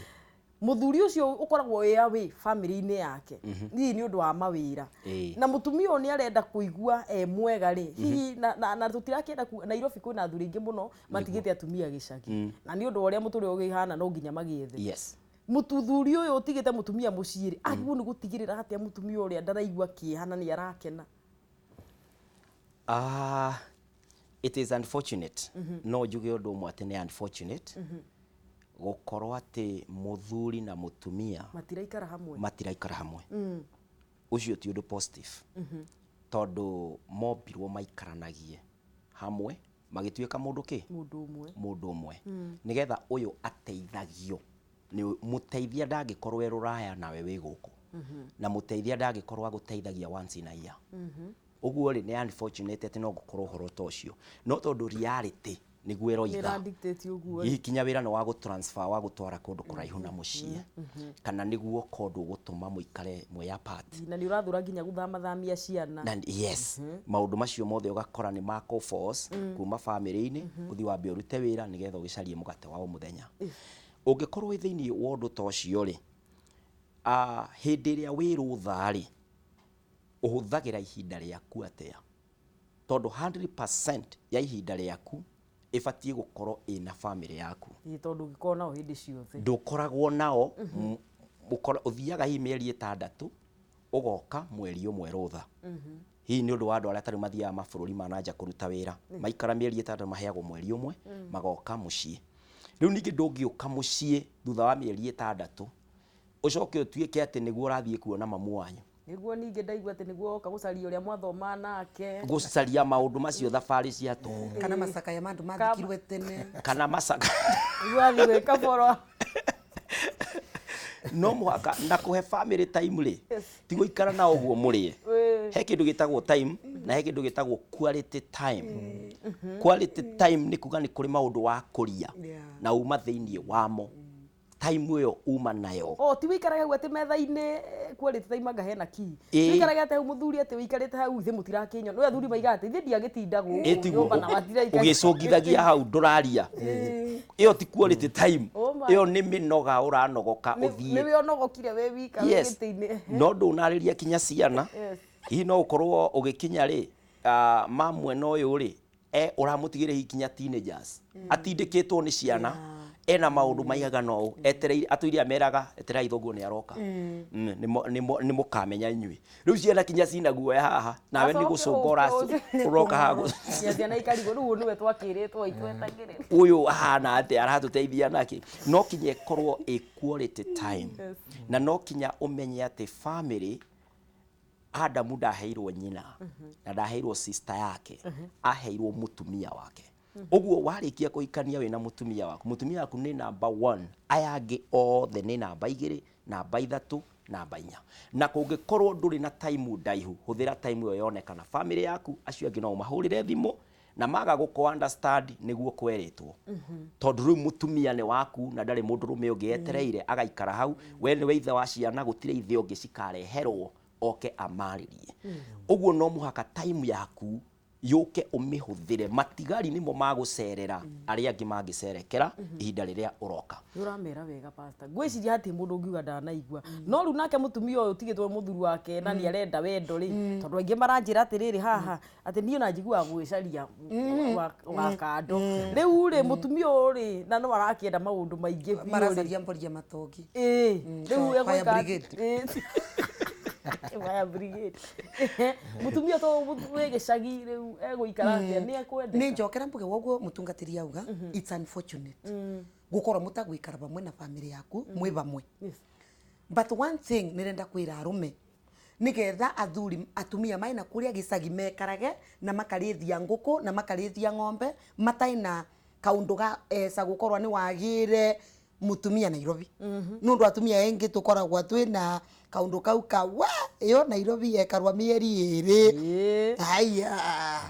Mũthuri ũcio ũkoragwo wĩ away family-inĩ yake, hihi nĩ ũndũ wa mawĩra, Ĩĩ. na mũtumia ũyũ nĩ arenda kũigua e mwega rĩ, hihi na tũtirakĩenda Nairobi kwĩna athuri aingĩ mũno matigĩte atumia gĩcagi, na nĩ ũndũ wa ũrĩa mũtũrĩre ũkĩhana, no nginya magĩethe. Mũthuri ũyũ ũtigĩte mũtumia mũciĩ rĩ, agĩrĩirwo nĩ gũtigĩrĩra atĩa mũtumia ũrĩa ndaraigua kĩeha na nĩ arakena? Ah, it is unfortunate, no njuge ũndũ ũmwe atĩ nĩ unfortunate gũkorwo atĩ mũthuri na mũtumia matiraikara hamwe. Matiraikara hamwe. Ũcio ti ũndũ positive, tondũ mombirwo maikaranagie hamwe magĩtuĩka mũndũ kĩ? Mũndũ ũmwe. Mũndũ ũmwe, nĩgetha ũyũ ateithagio nĩ mũteithia. Ndangĩkorwo e rũraya nawe wĩ gũkũ, na mũteithia ndangĩkorwo agũteithagia once in a year. Ũguo rĩ, nĩ unfortunate atĩ no gũkorwo ũhoro ta ũcio, no tondũ reality nĩguo ĩroiga. Nĩ dictate ũguo. Hihi kinya wĩra nĩ wa gũtransfer, wa gũtwara kũndũ kũraihu na mũciĩ, kana nĩguo kũndũ gũtũma mũikare mwĩ apart. Na nĩ ũrathũra nginya gũthamathamia ciana. Na yes, maũndũ macio mothe ũgakora nĩ makũ force kuma bamĩrĩ-inĩ, ũthiĩ wambe ũrute wĩra nĩgetha ũgĩcarie mũgate wa o mũthenya. Ũngĩkorwo wĩ thĩinĩ wa ũndũ ta ũcio rĩ, hĩndĩ ĩrĩa wĩ rũtha rĩ, ũhũthagĩra ihinda rĩaku atĩa? Tondũ 100% ya ihinda rĩaku ĩbatiĩ gũkorwo ĩna bamĩrĩ yaku. Ĩĩ, tondũ ũngĩkorwo nao hĩndĩ ciothe. Ndũkoragwo nao. Ũthiaga hihi mĩeri 6, ũgoka mweri ũmwe rũtha, hihi nĩ ũndũ wa andũ arĩa tarĩu mathiaga mabũrũri ma nanja kũruta wĩra, maikara mĩeri 6 maheagwo mweri ũmwe magoka mũciĩ. Rĩu ningĩ ndũngĩũka mũciĩ thutha wa mĩeri 6 ũcoke ũtuĩke atĩ nĩguo ũrathiĩ kuona mamu wanyu. Nĩguo ningĩ ndaigua atĩ nĩguo oka gũcaria ũrĩa mwathoma nake. Gũcaria maũndũ macio, thabarĩ cia tũhũ. Kana macakaya ma andũ mathikirwe tene. Kana macaka. Nĩguo athiĩ gwĩka boro. No mũhaka na kũhe family time rĩ, Yes. ti gũikara na ũguo mũrĩe. Ĩĩ. He kĩndũ gĩtagwo time na he kĩndũ gĩtagwo quality time. Quality time nĩ kuga nĩ kũrĩ maũndũ wa kũria na uma thĩinĩ wamo, time ĩyo uma nayo. O ti wĩikarage hau atĩ metha-inĩ, quality time anga hena ki. Ĩĩ. Wĩikarage atĩ hau mũthuri atĩ wĩikarĩte hau ithe mũtirakĩnyona. No athuri maigaga atĩ ithe ndiagĩtinda gũkũ Ĩtiguo nyũmba na matiraikara. ũgĩcũngithagia hau ndũraria, ĩyo ti quality time. Oh my. Ĩyo nĩ mĩnoga ũranogoka ũthiĩ. Nĩwe ũnogokire wĩ wika wĩ Yes. gĩtĩ-inĩ. No ndũnarĩria kinya ciana. Yes. Hihi no ũkorwo ũgĩkinya rĩ, ma mwena ũyũ rĩ, ũramũtigĩre hihi kinya teenagers atindĩkĩtwo nĩ ciana, ena maũndũ maigana ũũ etereire, atũire ameraga etererai thoguo nĩ aroka. Nĩ mũkamenya inyuĩ. Rĩu ciana kinya cina guoya haha, nawe nĩ Acoke gũcũnga ũke ũroka haha Nginya ciana ikarigwo rĩu ũyũ nĩwe twakĩrĩtwo itwetagĩrĩra. Ũyũ ahana atĩa, aratũteithia nake? No kinya ĩkorwo ĩ quality time. Yes. Na no kinya ũmenye atĩ family, Adamu ndaheirwo nyina na ndaheirwo sister yake, aheirwo mũtumia wake. Ũguo warĩkia kũhikania wĩna mũtumia waku, mũtumia waku nĩ number one, aya angĩ othe nĩ namba 2, namba 3, namba 4. Na kũngĩkorwo ndũrĩ na time ndaihu, hũthĩra time ĩyo yonekana family yaku. Acio angĩ no ũmahũrĩre thimũ na maga gũkũ understand nĩguo kwerĩtwo, tondũ rĩu mũtumia nĩ waku na ndarĩ mũndũrũme ũngĩ etereire agaikara hau. We nĩwe ithe wa ciana, gũtirĩ ithe ũngĩ cikareherwo oke amarĩrie. Ũguo no mũhaka time yaku yũke ũmĩhũthĩre. Matigari nĩmo magũcerera arĩa angĩ mangĩcerekera ihinda rĩrĩa ũroka. Nĩ ũramera wega, pastor. Ngwĩciria hatirĩ mũndũ ũngiuga ndanaigua. No rĩu nake mũtumia ũyũ ũtigĩtwo mũthuri wake na nĩ arenda wendo rĩ, tondũ aingĩ maranjĩra atĩrĩrĩ haha atĩ niĩ ona njiguaga gwĩcaria wa kando. Rĩu rĩ, mũtumia ũyũ rĩ, na no arakĩenda maũndũ maingĩ biũ rĩ. Maracaria mboria matogi. Ĩĩ, rĩu Fire egwĩka brigade. Ĩĩ. Fire brigade. Mũtumia to wĩ gĩcagi rĩu egũikara atĩa? Nĩ ekwendeka? Nä njokera mbuge woguo mutungatiri auga, it's unfortunate gukorwo mutagwikara vamwe na family yaku mwi vamwe. But one thing nirenda kwira arume, nigetha athuri atumia maina kuria gicagi mekarage na makarithia nguku na makarithia ng'ombe mataina Kaundu ga esa gukorwa ni wagire mutumia Nairobi. Nundu atumia engi tukoragwa twina kaundu kau ka wa iyo Nairobi yekarwa mieri iri. Haya,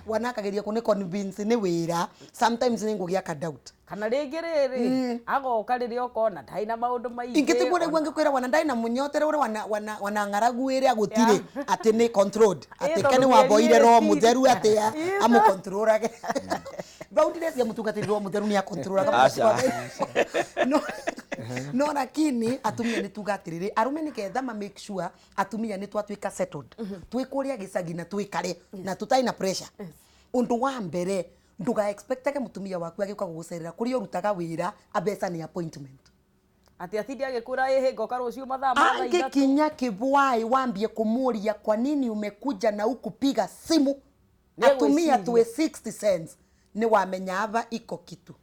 wanakageria kuni convince ni wira sometimes ni ngugia ka doubt. Kana ringi riri agoka riria ukona ndai na maundu maingi. Ingitiguo rĩu ngĩkwĩra wana ndai na munyotere ũrĩa wana wana wana ng'aragu ĩrĩa gũtirĩ atĩ nĩ controlled atĩ ke nĩ wamboire roho mũtheru atĩ amũcontrolage. Boundary cia mũtungatĩri roho mũtheru nĩ acontrolaga. No no lakini atumia nĩ tuga atĩrĩrĩ arũme nĩ ketha ma make sure atumia nĩ twatuĩka settled twĩ kũrĩa gĩcagi na twĩkare na tũtarĩ na pressure. Ũndũ wa mbere nduga expectage mutumia waku agĩũka gũgũcerera kũrĩa ũrutaga wĩra abeca nĩ appointment. Ati atindi agĩkwĩra ĩhĩ ngoka rũciũ mathaa ma thaa ithatũ. Angĩkinya kĩbwaĩ wambie kũmũria kwa nini umekuja na ukupiga simu. Atumia tuwe 60 cents nĩ wamenya ava iko kitu.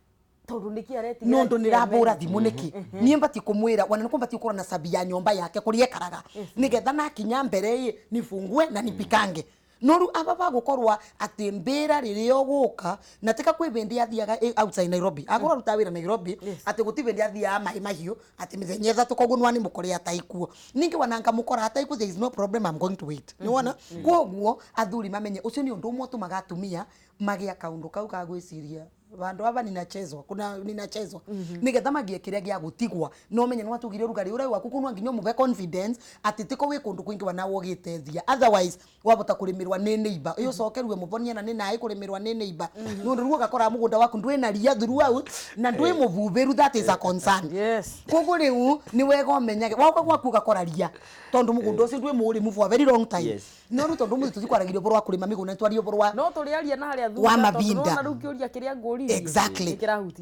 Tondu nĩkĩ aretigĩra nondu nĩrabũra thimũ nĩkĩ niĩ mbati kũmwĩra wana nĩkwo mbati gũkorwo na sabi ya nyũmba yake kũrĩa ekaraga nĩgetha nakinya mbere ĩ nifungue na nipikange. Noru aba bagukorwa ati mbira riria uguka na tika kwi bindi athiaga outside Nairobi akorwo aruta wira Nairobi ati guti bindi athiaga mai mahiu ati mithenya ithatu koguo nwani mukore ataikuo ningi wananga mukora ataikuo there is no problem I'm going to wait. Ni wona koguo athuri mamenye ucio ni undu umwe utumaga atumia magia kaundu kau ka gwiciria vandu aba ninachezwa kuna ninachezwa nigetha magie kiria gia gutigwa no menye no atugire rugari uria waku kunwa nginya mube confidence ati tiko wi kundu kwingi wana wogitethia otherwise wabota kurimirwa ni neighbor iyo cokerwe mubonia na ni nae kurimirwa ni neighbor nundu ruo gakora mugunda waku ndwina ria throughout na ndwi muvuviru that is a concern. Yes, koguo riu ni wega umenyage wauka gwaku gakora ria tondu mugunda ucio ndwi murimu for a very long time. No ru tondu muthu tukwaragirio boro wa kurima migunda twario boro wa no turiaria na haria thutha tondu na riu kiuria kiria nguri. Exactly.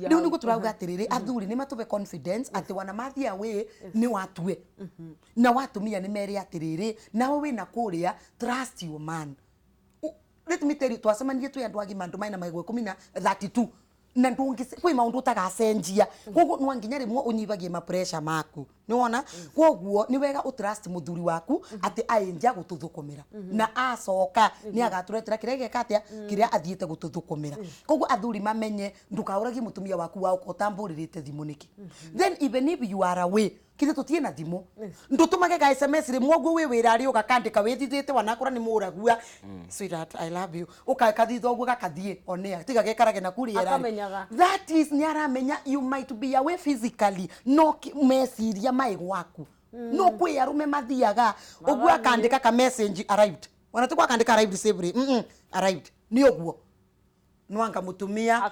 Riu niguo turauga atiriri athuri ni matube confidence ati wana mathia we ni watue na watumia ni mere atiriri nawe wina kuria trust your man. Let me tell you twacemanirie twi andu agima andu maina maigwe 10 na 32 na ndungi kwi maundu utagacenjia koguo no nginya rimwe unyibagie ma pressure maku ni wona koguo ni wega utrust muthuri waku ati ainja gututhukumira na acoka ni agaturetera kiria geka atia kiria athiete gututhukumira koguo athuri mamenye ndukauragie mutumia waku wa ukotamburirite thimu niki. Then even if you are away kithe tutie na thimu ndutumage ga SMS rimwe uguo wi wira ari ugakandika withithite wanakora ni muragua sweetheart I love you ukakathitha uguo gakathie onea tiga gekarage na kuria akamenyaga that is ni aramenya you might be away physically no meciria mai gwaku no kwi arume mathiaga uguo akandika ka message arrived wana tukwa akandika arrived safely arrived ni uguo nwanga mutumia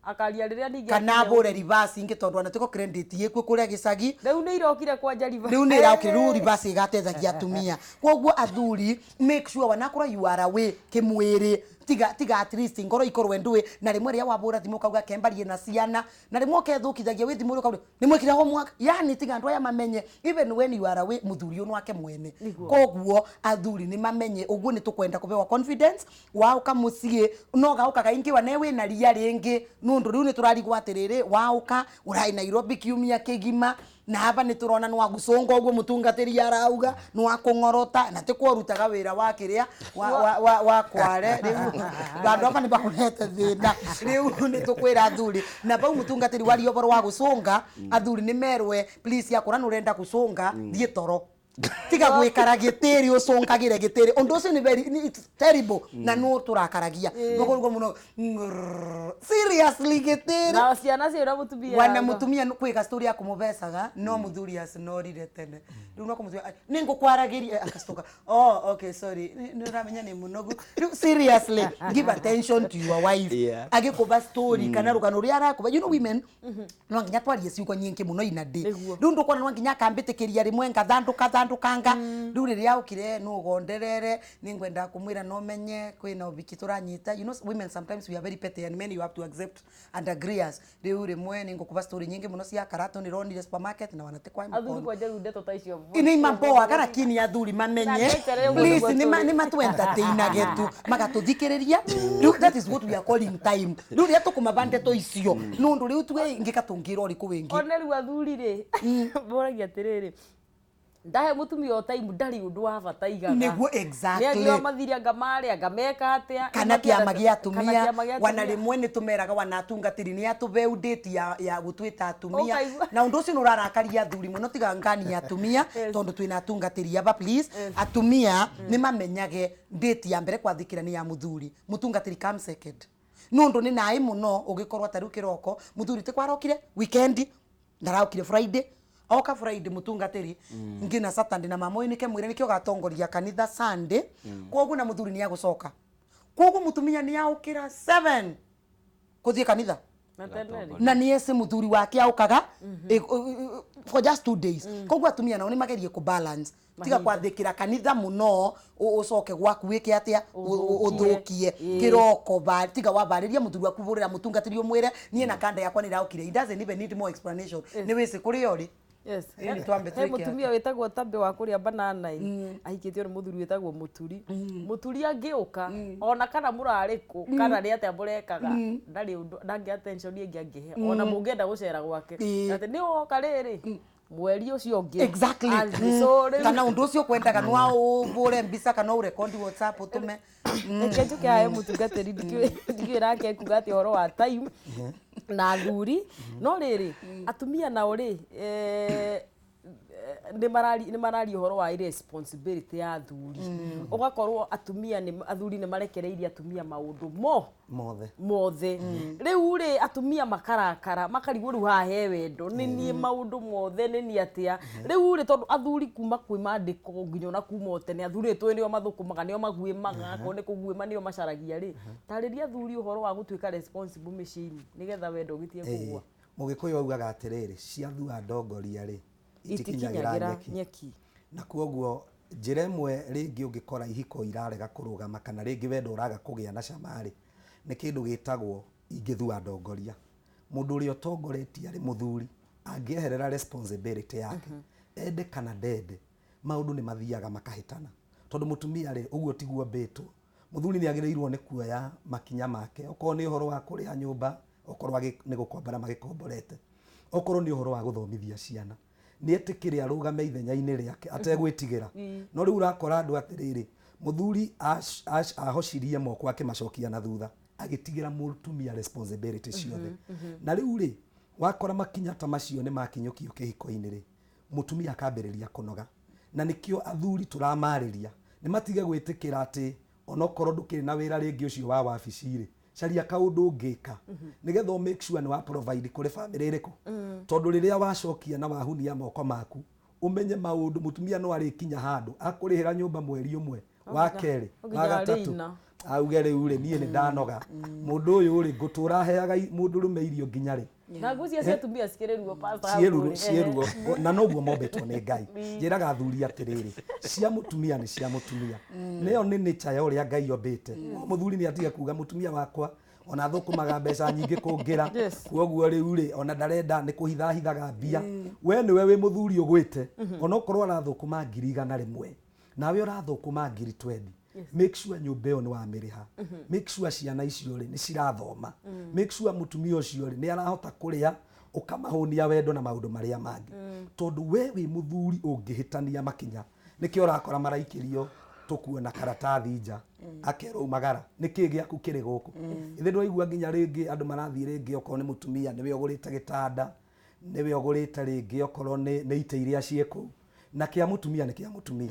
akaria riria ningi kana bure reverse ingi tondu ana tuko credit yekwo kuria gicagi riu ni irokire kwanja reverse riu ni irokire riu reverse igatethagia atumia koguo athuri make sure wanakora you are away kimwiri tiga tiga at least ngoro ikorwe ndui na rimwe ria wabura thimu kauga kembarie na ciana na rimwe ukethukithagia wi thimu ukauga ni mwikire homework yani tiga andu aya mamenye even when you are away muthuri uyu wake mwene koguo athuri ni mamenye uguo ni tukwenda kubewa confidence wauka mucii no gauka kaingi wane wi na ria ringi nundu riu ni turarigwa atiriri wauka urai Nairobi kiumia kigima na hapa ni turona nwa gucunga uguo mutungatiri arauga nwa kungorota na ti kworutaga wira wa kiria wa kware riu bandu aba ni bakurete thina riu ni tukwira athuri na bau mutungatiri wario boro wa gucunga athuri ni merwe please yakora nurenda gucunga thie toro tiga gwikara gitiri ucungagire gitiri undu ucio ni very it's terrible na no turakaragia no muno seriously gitiri na ciana cio na mutumia wana mutumia kwika story ya kumubecaga no muthuri acinorire tene riu no kumutumia ni ngukwaragiria akastoka oh okay sorry ni uramenya ni munogu riu seriously give attention to your wife agikuba story kana rugano ruria arakuba you know women no nginya twarie ciugo nyingi muno ina day riu ndukona no nginya akambitikiria rimwe ngathanduka thandukanga riu riria ukire no gonderere ningwenda kumwira no menye kwina ubiki turanyita you know women sometimes we are very petty and men you have to accept and agree us riu rimwe ningukuba story nyingi muno cia karato ni ronire supermarket na wanatekwa athuri kwa njeru ndeto ta icio ni mamboa kana kini athuri mamenye please ni matu entertainage tu magatuthikiriria riu that is what we are calling time riu ria tukumaba ndeto icio nundu riu tuwe ngikatungirwo riku wingi one riu athuri ri boragia atiriri Ndahe mutumia o time ndari undu wa bata igaga. Niguo exactly. Nĩ mathiri anga marĩa anga meka atia. Kana kiama gia atumia wana rimwe ni tumeraga wana atungatiri ni atubeu date ya gutwita atumia na undu ucio nurarakaria athuri muno tiga ngani ya atumia tondu twina atungatiri aba please atumia ni mamenyage date ya mbere kwathikira ni ya muthuri mutungatiri come second nundu ni nai muno ugikorwo tariu kiroko muthuri ti kwarokire weekend ndaraukire Friday oka Friday mutungatiri ngina Saturday na mama uyu nike mwire nikio gatongoria kanitha Sunday koguo na muthuri ni agucoka koguo mutumia ni aukira 7 kuthie kanitha na ni ese muthuri wake aukaga for just 2 days koguo atumia nao ni magerie ku balance tiga kwathikira kanitha muno ucoke gwaku wike atia uthukie kiroko ba tiga wabariria muthuri waku burira mutungatiri umwire nie na kanda yakwa ni raukire it doesn't even need more explanation ni wisi kuri ori. Yes. He mutumia witagwo Tambe wa kuria banana ahikitio ni muthuri witagwo Muturi. Muturi angiuka ona kana murariku kana ri atia murekaga ndari undu ndangi attention ingi angihe ona mungienda gucera gwake ati ni woka riri mweri ucio ungi. Exactly. Kana undu ucio kwendaga no ubure mbica kana urekondi WhatsApp utume reke njuke hae mutungatiri ndikiũĩ nake kuga ati ũhoro wa time na athuri no rĩrĩ atumia nao rĩ nĩ mararia ũhoro wa irresponsibility ya athuri ũgakorwo atumia nĩ athuri nĩ marekereirie atumia maũndũ mothe rĩu rĩ atumia makarakara makarigwo rĩu haha he wendo nĩ niĩ maũndũ mothe nĩ niĩ atĩa rĩu rĩ tondũ athuri kuma kwĩ mandĩko nginya ona kuma o tene athuri tũĩ nĩo mathũkũmaga nĩo maguĩmaga akorwo nĩ kũguĩma nĩo macaragia rĩ tarĩria athuri ũhoro wa gũtuĩka responsible mĩciĩ-inĩ nĩgetha wendo ũgĩtige kũgũa. Mũgĩkũyũ augaga atĩrĩrĩ ciathua ndongoria rĩ itikinyagira nyeki na koguo njĩra ĩmwe rĩngĩ ũngĩkora ihiko irarega kũrũgama kana rĩngĩ wendo ũraga kũgĩa na cama rĩ nĩ kĩndũ gĩtagwo ingĩthua ndongoria. Mũndũ ũrĩa ũtongoretie arĩ mũthuri angĩeherera responsibility yake ende kana ndende maũndũ nĩ mathiaga makahĩtana tondũ mũtumia rĩ ũguo tiguo mbĩtwo. Mũthuri nĩ agĩrĩirwo nĩ kuoya makinya make okorwo nĩ ũhoro wa kũrĩha nyũmba okorwo nĩ gũkombora magĩkomborete okorwo nĩ ũhoro wa gũthomithia ciana nĩ etĩkĩre arũgame ithenya-inĩ rĩake ategwĩtigĩra. No rĩu ũrakora andũ atĩrĩrĩ mũthuri ahocirie moko akĩmacokia na thutha agĩtigĩra mũtumia responsibility ciothe. Na rĩu rĩ wakora makinya ta macio nĩ makinyũkio kĩhiko-inĩ rĩ mũtumia akambĩrĩria kũnoga na nĩkĩo athuri tũramarĩria nĩ matige gwĩtĩkĩra atĩ onokorwo ndũkĩrĩ na wĩra rĩngĩ ũcio wa wabici rĩ caria kaũndũ ũngĩka nĩgetha make sure nĩ wa provide kũrĩ family ĩrĩkũ tondũ rĩrĩa wacokia na wahunia moko maku ũmenye maũndũ mũtumia no arĩkinya handũ akũrĩhĩra nyũmba mweri ũmwe wa kerĩ wa gatatũ auge rĩu rĩ niĩ nĩ ndanoga mũndũ ũyũ rĩ ngũtũra heaga mũndũrũme irio nginya rĩ na ngũcia cia atumia cikĩrĩ ruo pastor ciĩruo na noguo mombĩtwo nĩ Ngai. Njĩraga athuri atĩrĩrĩ cia mũtumia nĩ cia mũtumia nĩyo nĩ nature ya ũrĩa Ngai ombĩte. Mũthuri nĩ atige kuga mũtumia wakwa ona thũkũmaga mbeca nyingĩ kũngĩra koguo rĩu rĩ ona ndarenda nĩ kũhithahithaga mbia we nĩwe wĩ mũthuri ũgwĩte onokorwo arathũkũma 100,000 nawe ũrathũkũma 20,000 make sure nyũmba ĩyo nĩ wamĩrĩha make sure ciana icio rĩ nĩ cirathoma make sure mũtumia ũcio rĩ nĩ arahota kũrĩa ũkamahũnia wendo na maũndũ marĩa mangĩ tondũ we wĩ mũthuri ũngĩhĩtania makinya nĩkĩo ũrakora maraikĩrio tũkuona karatathi nja akerwo umagara nĩkĩ gĩaku kĩrĩ gũkũ ithe ndwaigua nginya rĩngĩ andũ marathiĩ rĩngĩ okorwo nĩ mũtumia nĩwe ũgũrĩte gĩtanda nĩwe ũgũrĩte rĩngĩ okorwo nĩ itĩ iria ciĩ kũu na kia mutumia nĩ kia mutumia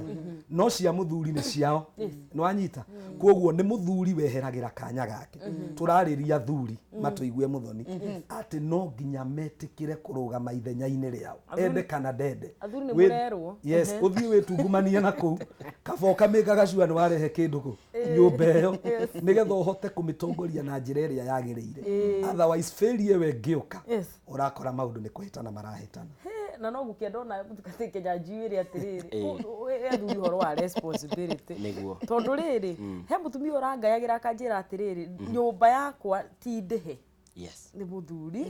no cia muthuri nĩ ciao nĩ wanyita koguo nĩ muthuri weheragĩra kanya gake tũrarĩria thuri matũigue muthoni atĩ no nginya metĩkĩre kũrũgama ithenya-inĩ rĩao ende kana ndende. Yes ũthiĩ wĩtungumanie na kũu kaba ũkamĩkaga cua nĩ warehe kĩndũ kũ nyũmba ĩyo nĩgetha ũhote kũmĩtongoria na njĩra ĩrĩa yagĩrĩire otherwise failure we ngĩũka ũrakora maũndũ nĩ kũhĩtana marahĩtana. Na no gukienda ona mutukate Kinyanjui ire atiriri athuri horo wa responsibility tondu riri he mutumia urangayagira akanjira atiriri nyumba yakwa ti ndihe Yes. Nĩ mũthuri.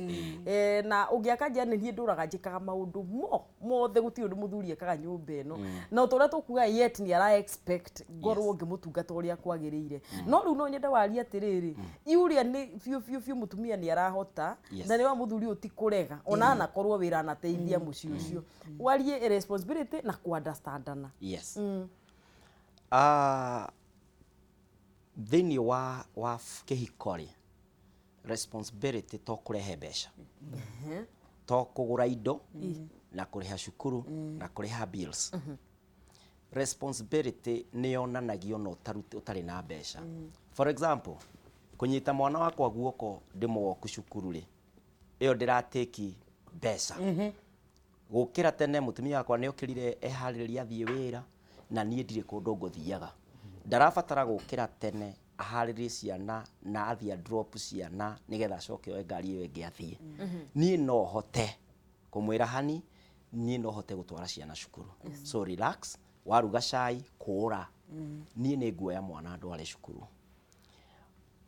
Na ũngĩakanjia nĩ niĩ ndũraga njĩkaga maũndũ mo mothe, gũtirĩ ũndũ mũthuri ekaga nyũmba ĩno, na ũta ũrĩa tũkuga yet nĩ ara expect ngorwo ngĩmũtungata ũrĩa kwagĩrĩire. No rĩu no nyende warie atĩrĩrĩ, iuria nĩ biũ biũ biũ mũtumia nĩ arahota na nĩ wa mũthuri ũyũ ti kũrega ona anakorwo wĩra anateithia mũciĩ ũcio, warie responsibility na kũ-understandana. Yes. Thĩinĩ wa kĩhiko rĩ, responsibility to kũrehe mbeca, to kũgũra indo na kũrĩha cukuru na kũrĩha bills. Responsibility nĩ yonanagio na ũtarĩ na mbeca. For example, kũnyita mwana wakwa guoko ndĩmwoku cukuru rĩ, ĩyo ndĩratĩki mbeca. Gũkĩra tene, mũtumia wakwa nĩ okĩrire eharĩrĩria athiĩ wĩra, na niĩ ndirĩ kũndũ ngũthiaga, ndarabatara gũkĩra tene aharĩrie ciana na athiĩ a drop ciana nĩgetha acoke oe ngari ĩyo ĩngĩ athiĩ. Niĩ no hote kũmwĩra, "Hani, niĩ no hote gũtwara ciana cukuru, so relax, waruga cai kũũra, niĩ nĩ nguoya mwana ndware cukuru."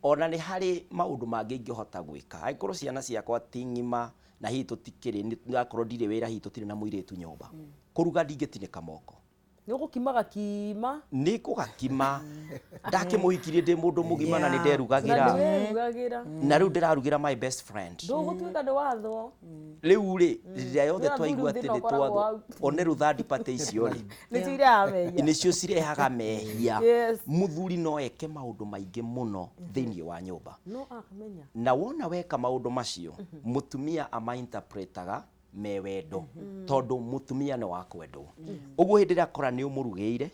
Ona nĩ harĩ maũndũ mangĩ ingĩhota gwĩka angĩkorwo ciana ciakwa ti ng'ima na hihi tũtikĩrĩ akorwo ndirĩ wĩra, hihi tũtirĩ na mũirĩtu nyũmba, kũruga ndingĩtinĩka moko. Nĩ ũgũkima gakima. Nĩ kũgakima. Ndakĩmũhikirie ndĩ mũndũ mũgima na nĩ na nderugagĩra. Nĩ werugagĩra. Na rĩu ndĩrarugĩra my best friend. Ndũgũtuĩka nĩ wathwo. Rĩu rĩ, rĩrĩa yothe Nĩ twaigua athuri atĩ nĩ thĩna ũkoragwo twathwo hau. one rĩu third party icio rĩ, nĩcio irehaga mehia. Nĩcio cirehaga mehia. Mũthuri no eke maũndũ maingĩ mũno thĩinĩ wa nyũmba. No akamenya. Na wona weka maũndũ macio, mũtumia amainterpretaga me wendo, tondũ mũtumia nĩ wa kwendwo. Ũguo hĩndĩ ĩrĩa akora nĩ ũmũrugĩire,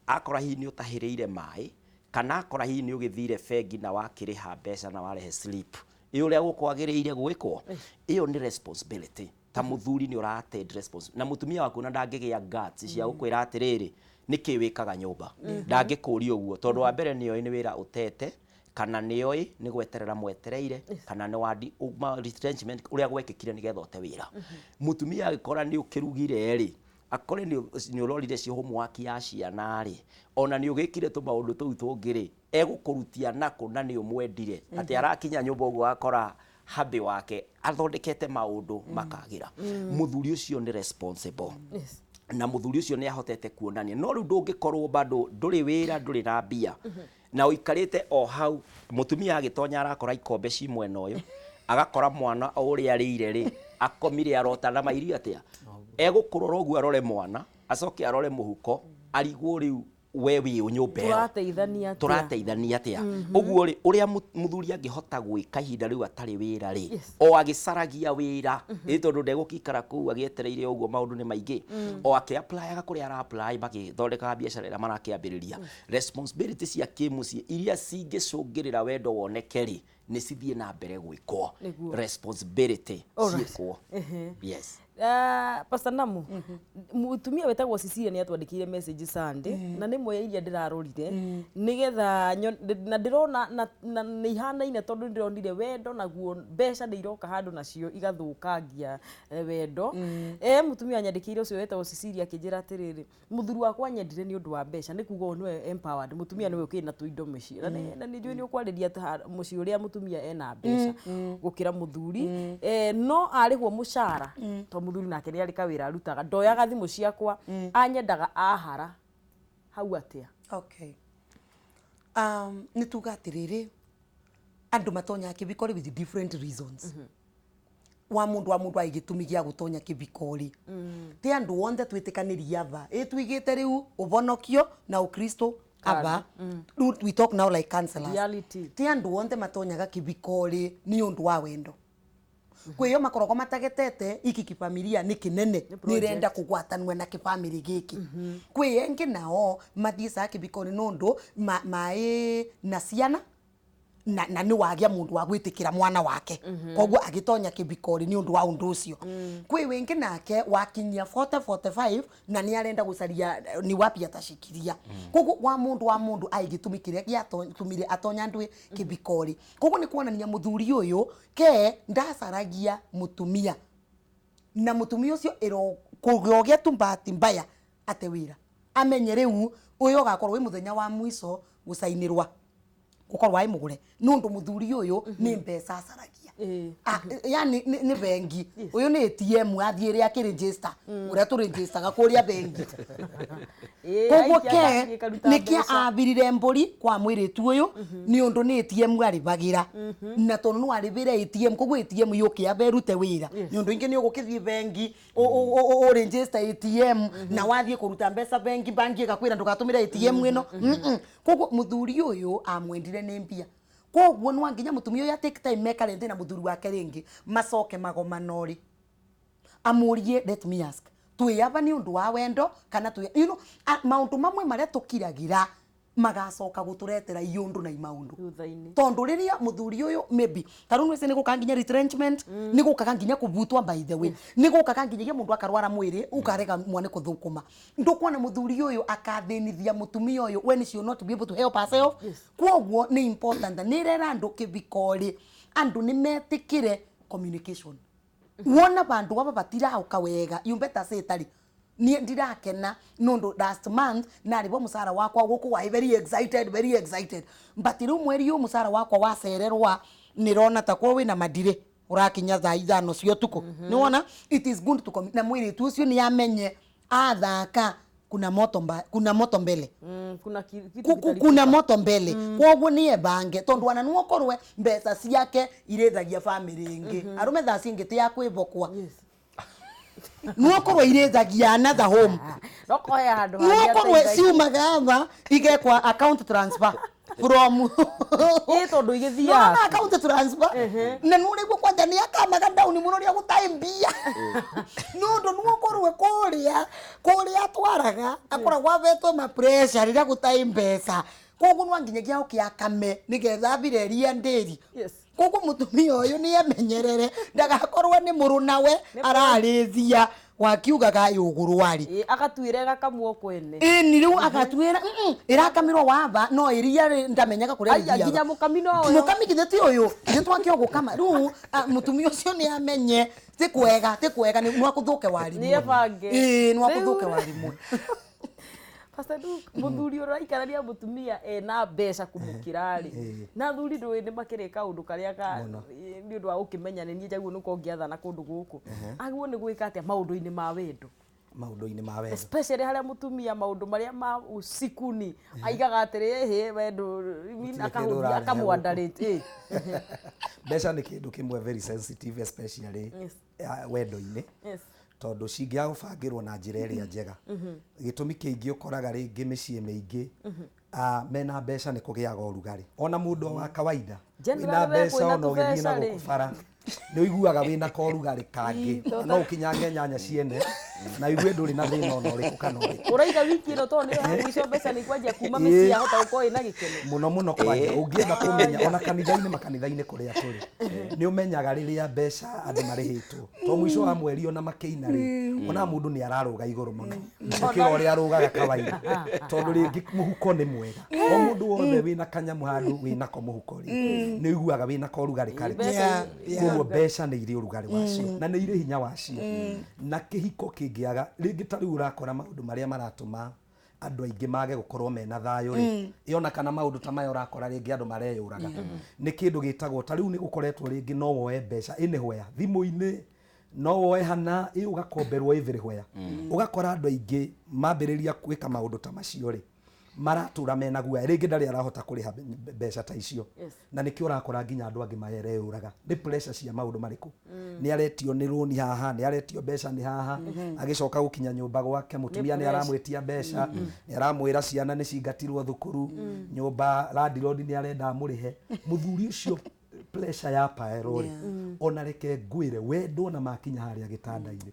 akora hihi nĩ ũtahĩrĩire maĩ, kana akora hihi nĩ ũgĩthire bengi na wakĩrĩha mbeca na warehe slip ĩ ũrĩa gũkwagĩrĩire gwĩkwo, ĩyo nĩ responsibility. Ta mũthuri nĩ ũra attend responsibility, na mũtumia waku na ndangĩgĩa guts cia gũkwĩra atĩrĩrĩ, nĩkĩ wĩkaga nyũmba. Ndangĩkũria ũguo, tondũ wa mbere nĩoĩ nĩ wĩra ũtete, kana nĩoĩ nĩ gweterera mwetereire, kana nĩ wandi retrenchment ũrĩa gwekĩkire nĩgetha ũte wĩra. Mũtumia agĩkora nĩ ũkĩrugire rĩ, akore nĩ ũrorire ci homework ya ciana rĩ, ona nĩ ũgĩkire tũmaũndũ tũu tũngĩ rĩ, egũkũrutia nakũ na nĩ ũmwendire atĩ arakinya nyũmba ũguo akora hubby wake athondekete maũndũ makagĩra. Mũthuri ũcio nĩ responsible na mũthuri ũcio nĩ ahotete kuonania. No rĩu ndũngĩkorwo bado ndũrĩ wĩra, ndũrĩ na mbia, na ũikarĩte o hau, mũtumia agĩtonya arakora ikombe ci mwena ũyũ, agakora mwana o ũrĩa arĩire rĩ, akomire arota na mairio atĩa, egũkũrora ũguo, arore mwana, acoke arore mũhuko, arigwo rĩu we wĩ ũ nyũmba ĩyo. Tũrateithania atĩa? Tũrateithania atĩa? Ũguo rĩ, ũrĩa mũthuri angĩhota gwĩka ihinda rĩu atarĩ wĩra rĩ, o agĩcaragia wĩra ĩ, tondũ ndegũkĩikara kũu agĩetereire ũguo, maũndũ nĩ maingĩ, o akĩ-applyaga kũrĩa ara-apply, magĩthondekaga biacara ĩrĩa marakĩambĩrĩria, responsibility cia kĩmũciĩ iria cingĩcũngĩrĩra wendo woneke rĩ, nĩ cithiĩ na mbere gwĩkwo. Nĩguo. Responsibility Alright. ciĩkwo, yes. Pastor Namu, mutumia wetagwo Cecilia nĩ atwandĩkĩire message Sunday, na nĩ ĩmwe ya iria ndĩrarorire nĩgetha na ndĩrona na nĩ ihanaine, tondũ ndĩronire wendo naguo mbeca nĩ iroka handũ nacio igathũkangia wendo. Mutumia anyandĩkĩire ũcio wetagwo Cecilia akĩnjĩra atĩrĩrĩ, "Mũthuri wakwa anyendire nĩ ũndũ wa mbeca." Nĩ kuga ũyũ nĩwe empowered mũtumia, nĩwe ũkĩrĩ na tũindo mũciĩ, na nĩ njũĩ nĩ ũkwarĩria ta mũciĩ ũrĩa mũtumia ena mbeca gũkĩra mũthuri, no arĩhwo mũcara, to mũthuri nake nĩ arĩ kawĩra arutaga, ndoyaga thimũ ciakwa, anyendaga ahara hau atĩa? Okay, nĩ tuga atĩrĩrĩ, andũ matonyaga kĩbiko rĩ with different reasons. Wa mũndũ ai gĩtũmi gĩa gũtonya kĩbiko rĩ, ti andũ othe twĩtĩkanĩria ava ĩ tuigĩte rĩu ũvonokio na ũkristo ava. Rĩu we talk now like counselors. Reality. Ti andũ othe matonyaga kĩbiko rĩ nĩ ũndũ wa wendo. Kwĩyo makoragwo matagetete iki kĩbamilia nĩ kĩnene, nĩrenda kũgwatanua na kĩbamĩrĩ gĩkĩ. Kwĩ engĩ nao mathiĩcaga kĩbiko-inĩ nũndũ maĩ na ciana na nĩ wagĩa mũndũ wa gwĩtĩkĩra mwana wake, koguo agĩtonya kĩbiko-rĩ nĩ ũndũ wa ũndũ ũcio. Kwĩ wĩngĩ nake wakinyia 40 45 na nĩ arenda gũcaria ni wapi atashikiria. Koguo wa mũndũ ai gĩtũmi kĩrĩa gĩatũmire atonya ndwĩ kĩbiko-rĩ. Koguo nĩ kuonania mũthuri ũyũ ke ndacaragia mũtumia, na mũtumia ũcio ĩro kũgĩa tu bahati mbaya ate wĩra, amenye rĩu ũyũ ũgakorwo wĩ mũthenya wa mwico gũcainĩrwa gũkorwo wĩ mũgũre, nĩ ũndũ mũthuri ũyũ nĩ mbeca acaragia. Ah, yani nĩ bengi ũyũ nĩ ATM athiĩ rĩ akĩregister ũrĩa tũregistaga kũrĩa bengi. Koguo ke nĩkĩa abirire mbũri kwa mwĩrĩtu ũyũ nĩ ũndũ nĩ ATM arĩbagĩra na tondũ no arĩbĩre ATM, koguo ATM yũke ambe ĩrute wĩra nĩ ũndũ ingĩ nĩ ũgũkĩthiĩ bengi ũregister ATM na wathiĩ kũruta mbeca bengi, bangi ĩgakwĩra ndũgatũmĩre ATM ĩno. Koguo mũthuri ũyũ amwendire nĩ mbia, koguo no nginya mũtumia ũyũ take time mekare thĩ na mũthuri wake rĩngĩ macoke magomano rĩ amũrie, let me ask, twĩyaba nĩ ũndũ wa wendo kana twĩ maũndũ mamwe marĩa tũkiragira magacoka gũtũretera iũndũ na imaũndũ Thutha-inĩ. Tondu riria muthuri uyu maybe tarau nwese ni gukaga nginya retrenchment, ni gukaga nginya kubutwa, by the way, ni gukaga nginyagia mundu akarwara mwiri ukarega mwane kuthukuma. Ndukuona muthuri uyu akathinithia mutumia uyu when she will not be able to help herself. Koguo ni important ni rera andu kibikori andu ni metikire communication. Wona bandu aba batirauka wega, you better say tari nie ndirakena nundu last month naribwo musara wakwa guku wa very excited, very excited, but riu mweri uyu musara wakwa wacererwa nirona ta kwa wina madire urakinya thaa 5 cia utuku. Niwona it is good to na mwiritu ucio ni amenye athaka kuna moto kuna moto mbele. Kuna kitu kuna moto mbele, koguo ni ebange tondu ana nuokorwe mbeca ciake irithagia family ingi arume thaa cingi ti ya kwibokwa nuokorwe irithagia another home. No kohe handu nuokorwe ciumaga ava igekwa account transfer from ĩ tondu igĩthiaga. Nona account transfer na nurigwo kwanja ni akamaga down muno ria gutai mbia nundu nuokorwe kuria kuria atwaraga akoragwo avetwo ma pressure riria gutai mbeca, koguo no nginyagia oke akame nigetha abire ria ndiri. Koguo mutumia uyu ni amenyerere ndagakorwo ni murunawe ararithia wakiugaga yugurwari. Agatuire gakamwo kwene. Ĩni rĩu agatuĩra ĩrakamirwo waba no iria ndamenyaga kũrĩa Aya, nginya mũkami no ũyũ. Mũkami githĩ ti ũyũ githĩ twake ũgũkama rĩu mũtumia ũcio nĩ amenye ti kwega ti kwega nĩ nwakũthũke warimwe. Nĩ ebange. Ĩĩ nwakũthũke warimwe. Pastor Luke, muthuri ũraikarania mũtumia ena mbeca kũmũkĩra rĩ, na athuri ndũĩ nĩ makĩrĩ kaũndũ karĩa ka nĩ ũndũ wa gũkĩmenya nĩ niĩ njaguo nĩko ngĩathana kũndũ gũkũ, agwo nĩ gwĩka atĩa maũndũ-inĩ ma wendo? Maũndũ-inĩ ma wendo especially harĩa mũtumia maũndũ marĩa ma usiku-ni aigaga atĩrĩ ĩhĩ wendo kĩndũ akamwandarĩte. Mbeca nĩ kĩndũ kĩmwe very sensitive especially wendo-inĩ. Tondu cingĩaga gũbangĩrwo na njĩra ĩrĩa njega, gĩtũmi kĩingĩ ũkoraga rĩngĩ mĩciĩ mĩingĩ mena mbeca nĩ kũgĩaga ũrugarĩ ona mũndũ wa kawaida wĩna mbeca ona ũgĩthiĩ na gũkũ bara nĩ ũiguaga wĩna korugarĩ kangĩ no ũkinyange nyanya ciene na ũigue ndũrĩ na thĩna ona ũrĩkũ kana ũrĩkũ. Ũraiga wiki ĩno tondũ nĩyo mũico mbeca nĩ ikwanjia kuma mĩciĩ yahota gũkorwo ĩna gĩkeno mũno mũno kwanja ũngĩenda kũmenya ona kanitha-inĩ makanitha-inĩ kũrĩa tũrĩ nĩ ũmenyaga rĩrĩa mbeca andũ marĩhĩtwo to mũico wa mweri ona makĩina rĩ ona mũndũ nĩ ararũga igũrũ mũno gũkĩra ũrĩa arũgaga kawaida tondũ rĩngĩ mũhuko nĩ mwega o mũndũ wothe wĩna kanyamũ handũ wĩnako mũhuko rĩ nĩ ũiguaga wĩna korugarĩ karĩ. Koguo mbeca nĩ irĩ ũrugarĩ wacio na nĩ irĩ hinya wacio na kĩhiko kĩngĩaga rĩngĩ ta rĩu ũrakora maũndũ marĩa maratũma andũ aingĩ mage gũkorwo mena thayũ rĩ ĩona kana maũndũ ta maya ũrakora rĩngĩ andũ mareyũraga nĩ kĩndũ gĩtagwo ta rĩu nĩ gũkoretwo rĩngĩ no woe mbeca anywhere thimũ-inĩ no woe hana ĩ ũgakomberwo everywhere ũgakora andũ aingĩ mambĩrĩria gwĩka maũndũ ta macio rĩ maratura mena guoya rĩngĩ ndarĩ arahota kũrĩha mbeca ta icio na nĩkĩo ũrakora nginya andũ angĩ mareyũraga nĩ pressure cia maũndũ marĩkũ nĩ aretio nĩ rũni haha nĩ aretio mbeca nĩ haha agĩcoka gũkinya nyũmba gwake mũtumia nĩ aramwĩtia mbeca nĩ aramwĩra ciana nĩ cingatirwo thukuru nyũmba landlord nĩ arenda amũrĩhe mũthuri ũcio pressure ya paero rĩ ona reke ngwĩre wendo na makinya harĩa gĩtanda-inĩ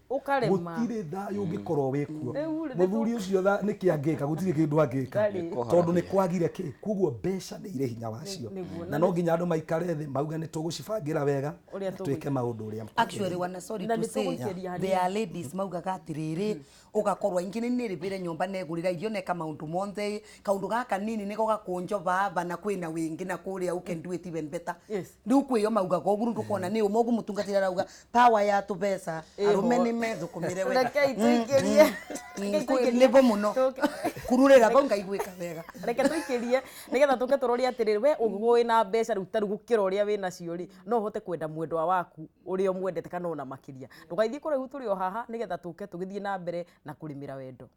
gũtirĩ thayũ ũngĩkorwo wĩkuo mũthuri ũcio nĩkĩ angĩka gũtirĩ kĩndũ angĩka tondũ nĩ kwagire kĩ koguo mbeca nĩ irĩ hinya wacio na no nginya andũ maikare thĩ mauge nĩ tũgũcibangĩra wega twĩke maũndũ ũrĩa. Actually wana sorry to say there are ladies maugaga atiriri ugakorwo ingi ni niribire nyumba negurira irio neka maundu monthe kaundu gaka nini niko gakunjo baba na kwina wingi na kuria you can do it even better. Riu kwiyo maugaga ũguo ndukuona ni ũmogu mũtungatĩri arauga power ya tũbeca arũme nĩ methũkũmĩre wega. Rekei tũikĩrie. Rekei tũikĩrie. Nĩbo mũno Tũke- kururĩra bau ngaiguĩka wega. Reke tũikĩrie nĩgetha tũke tũrore atĩrĩrĩ, we ũguo wĩna mbeca rĩu tarĩu gũkĩra ũrĩa wĩ nacio rĩ, no ũhote kwenda mwendwa waku ũrĩa ũmwendete kana ona makĩria. Ndũgaithiĩ kũraihu, tũrĩ o haha nĩgetha tũke tũgĩthiĩ na mbere na kũrĩmĩra wendo.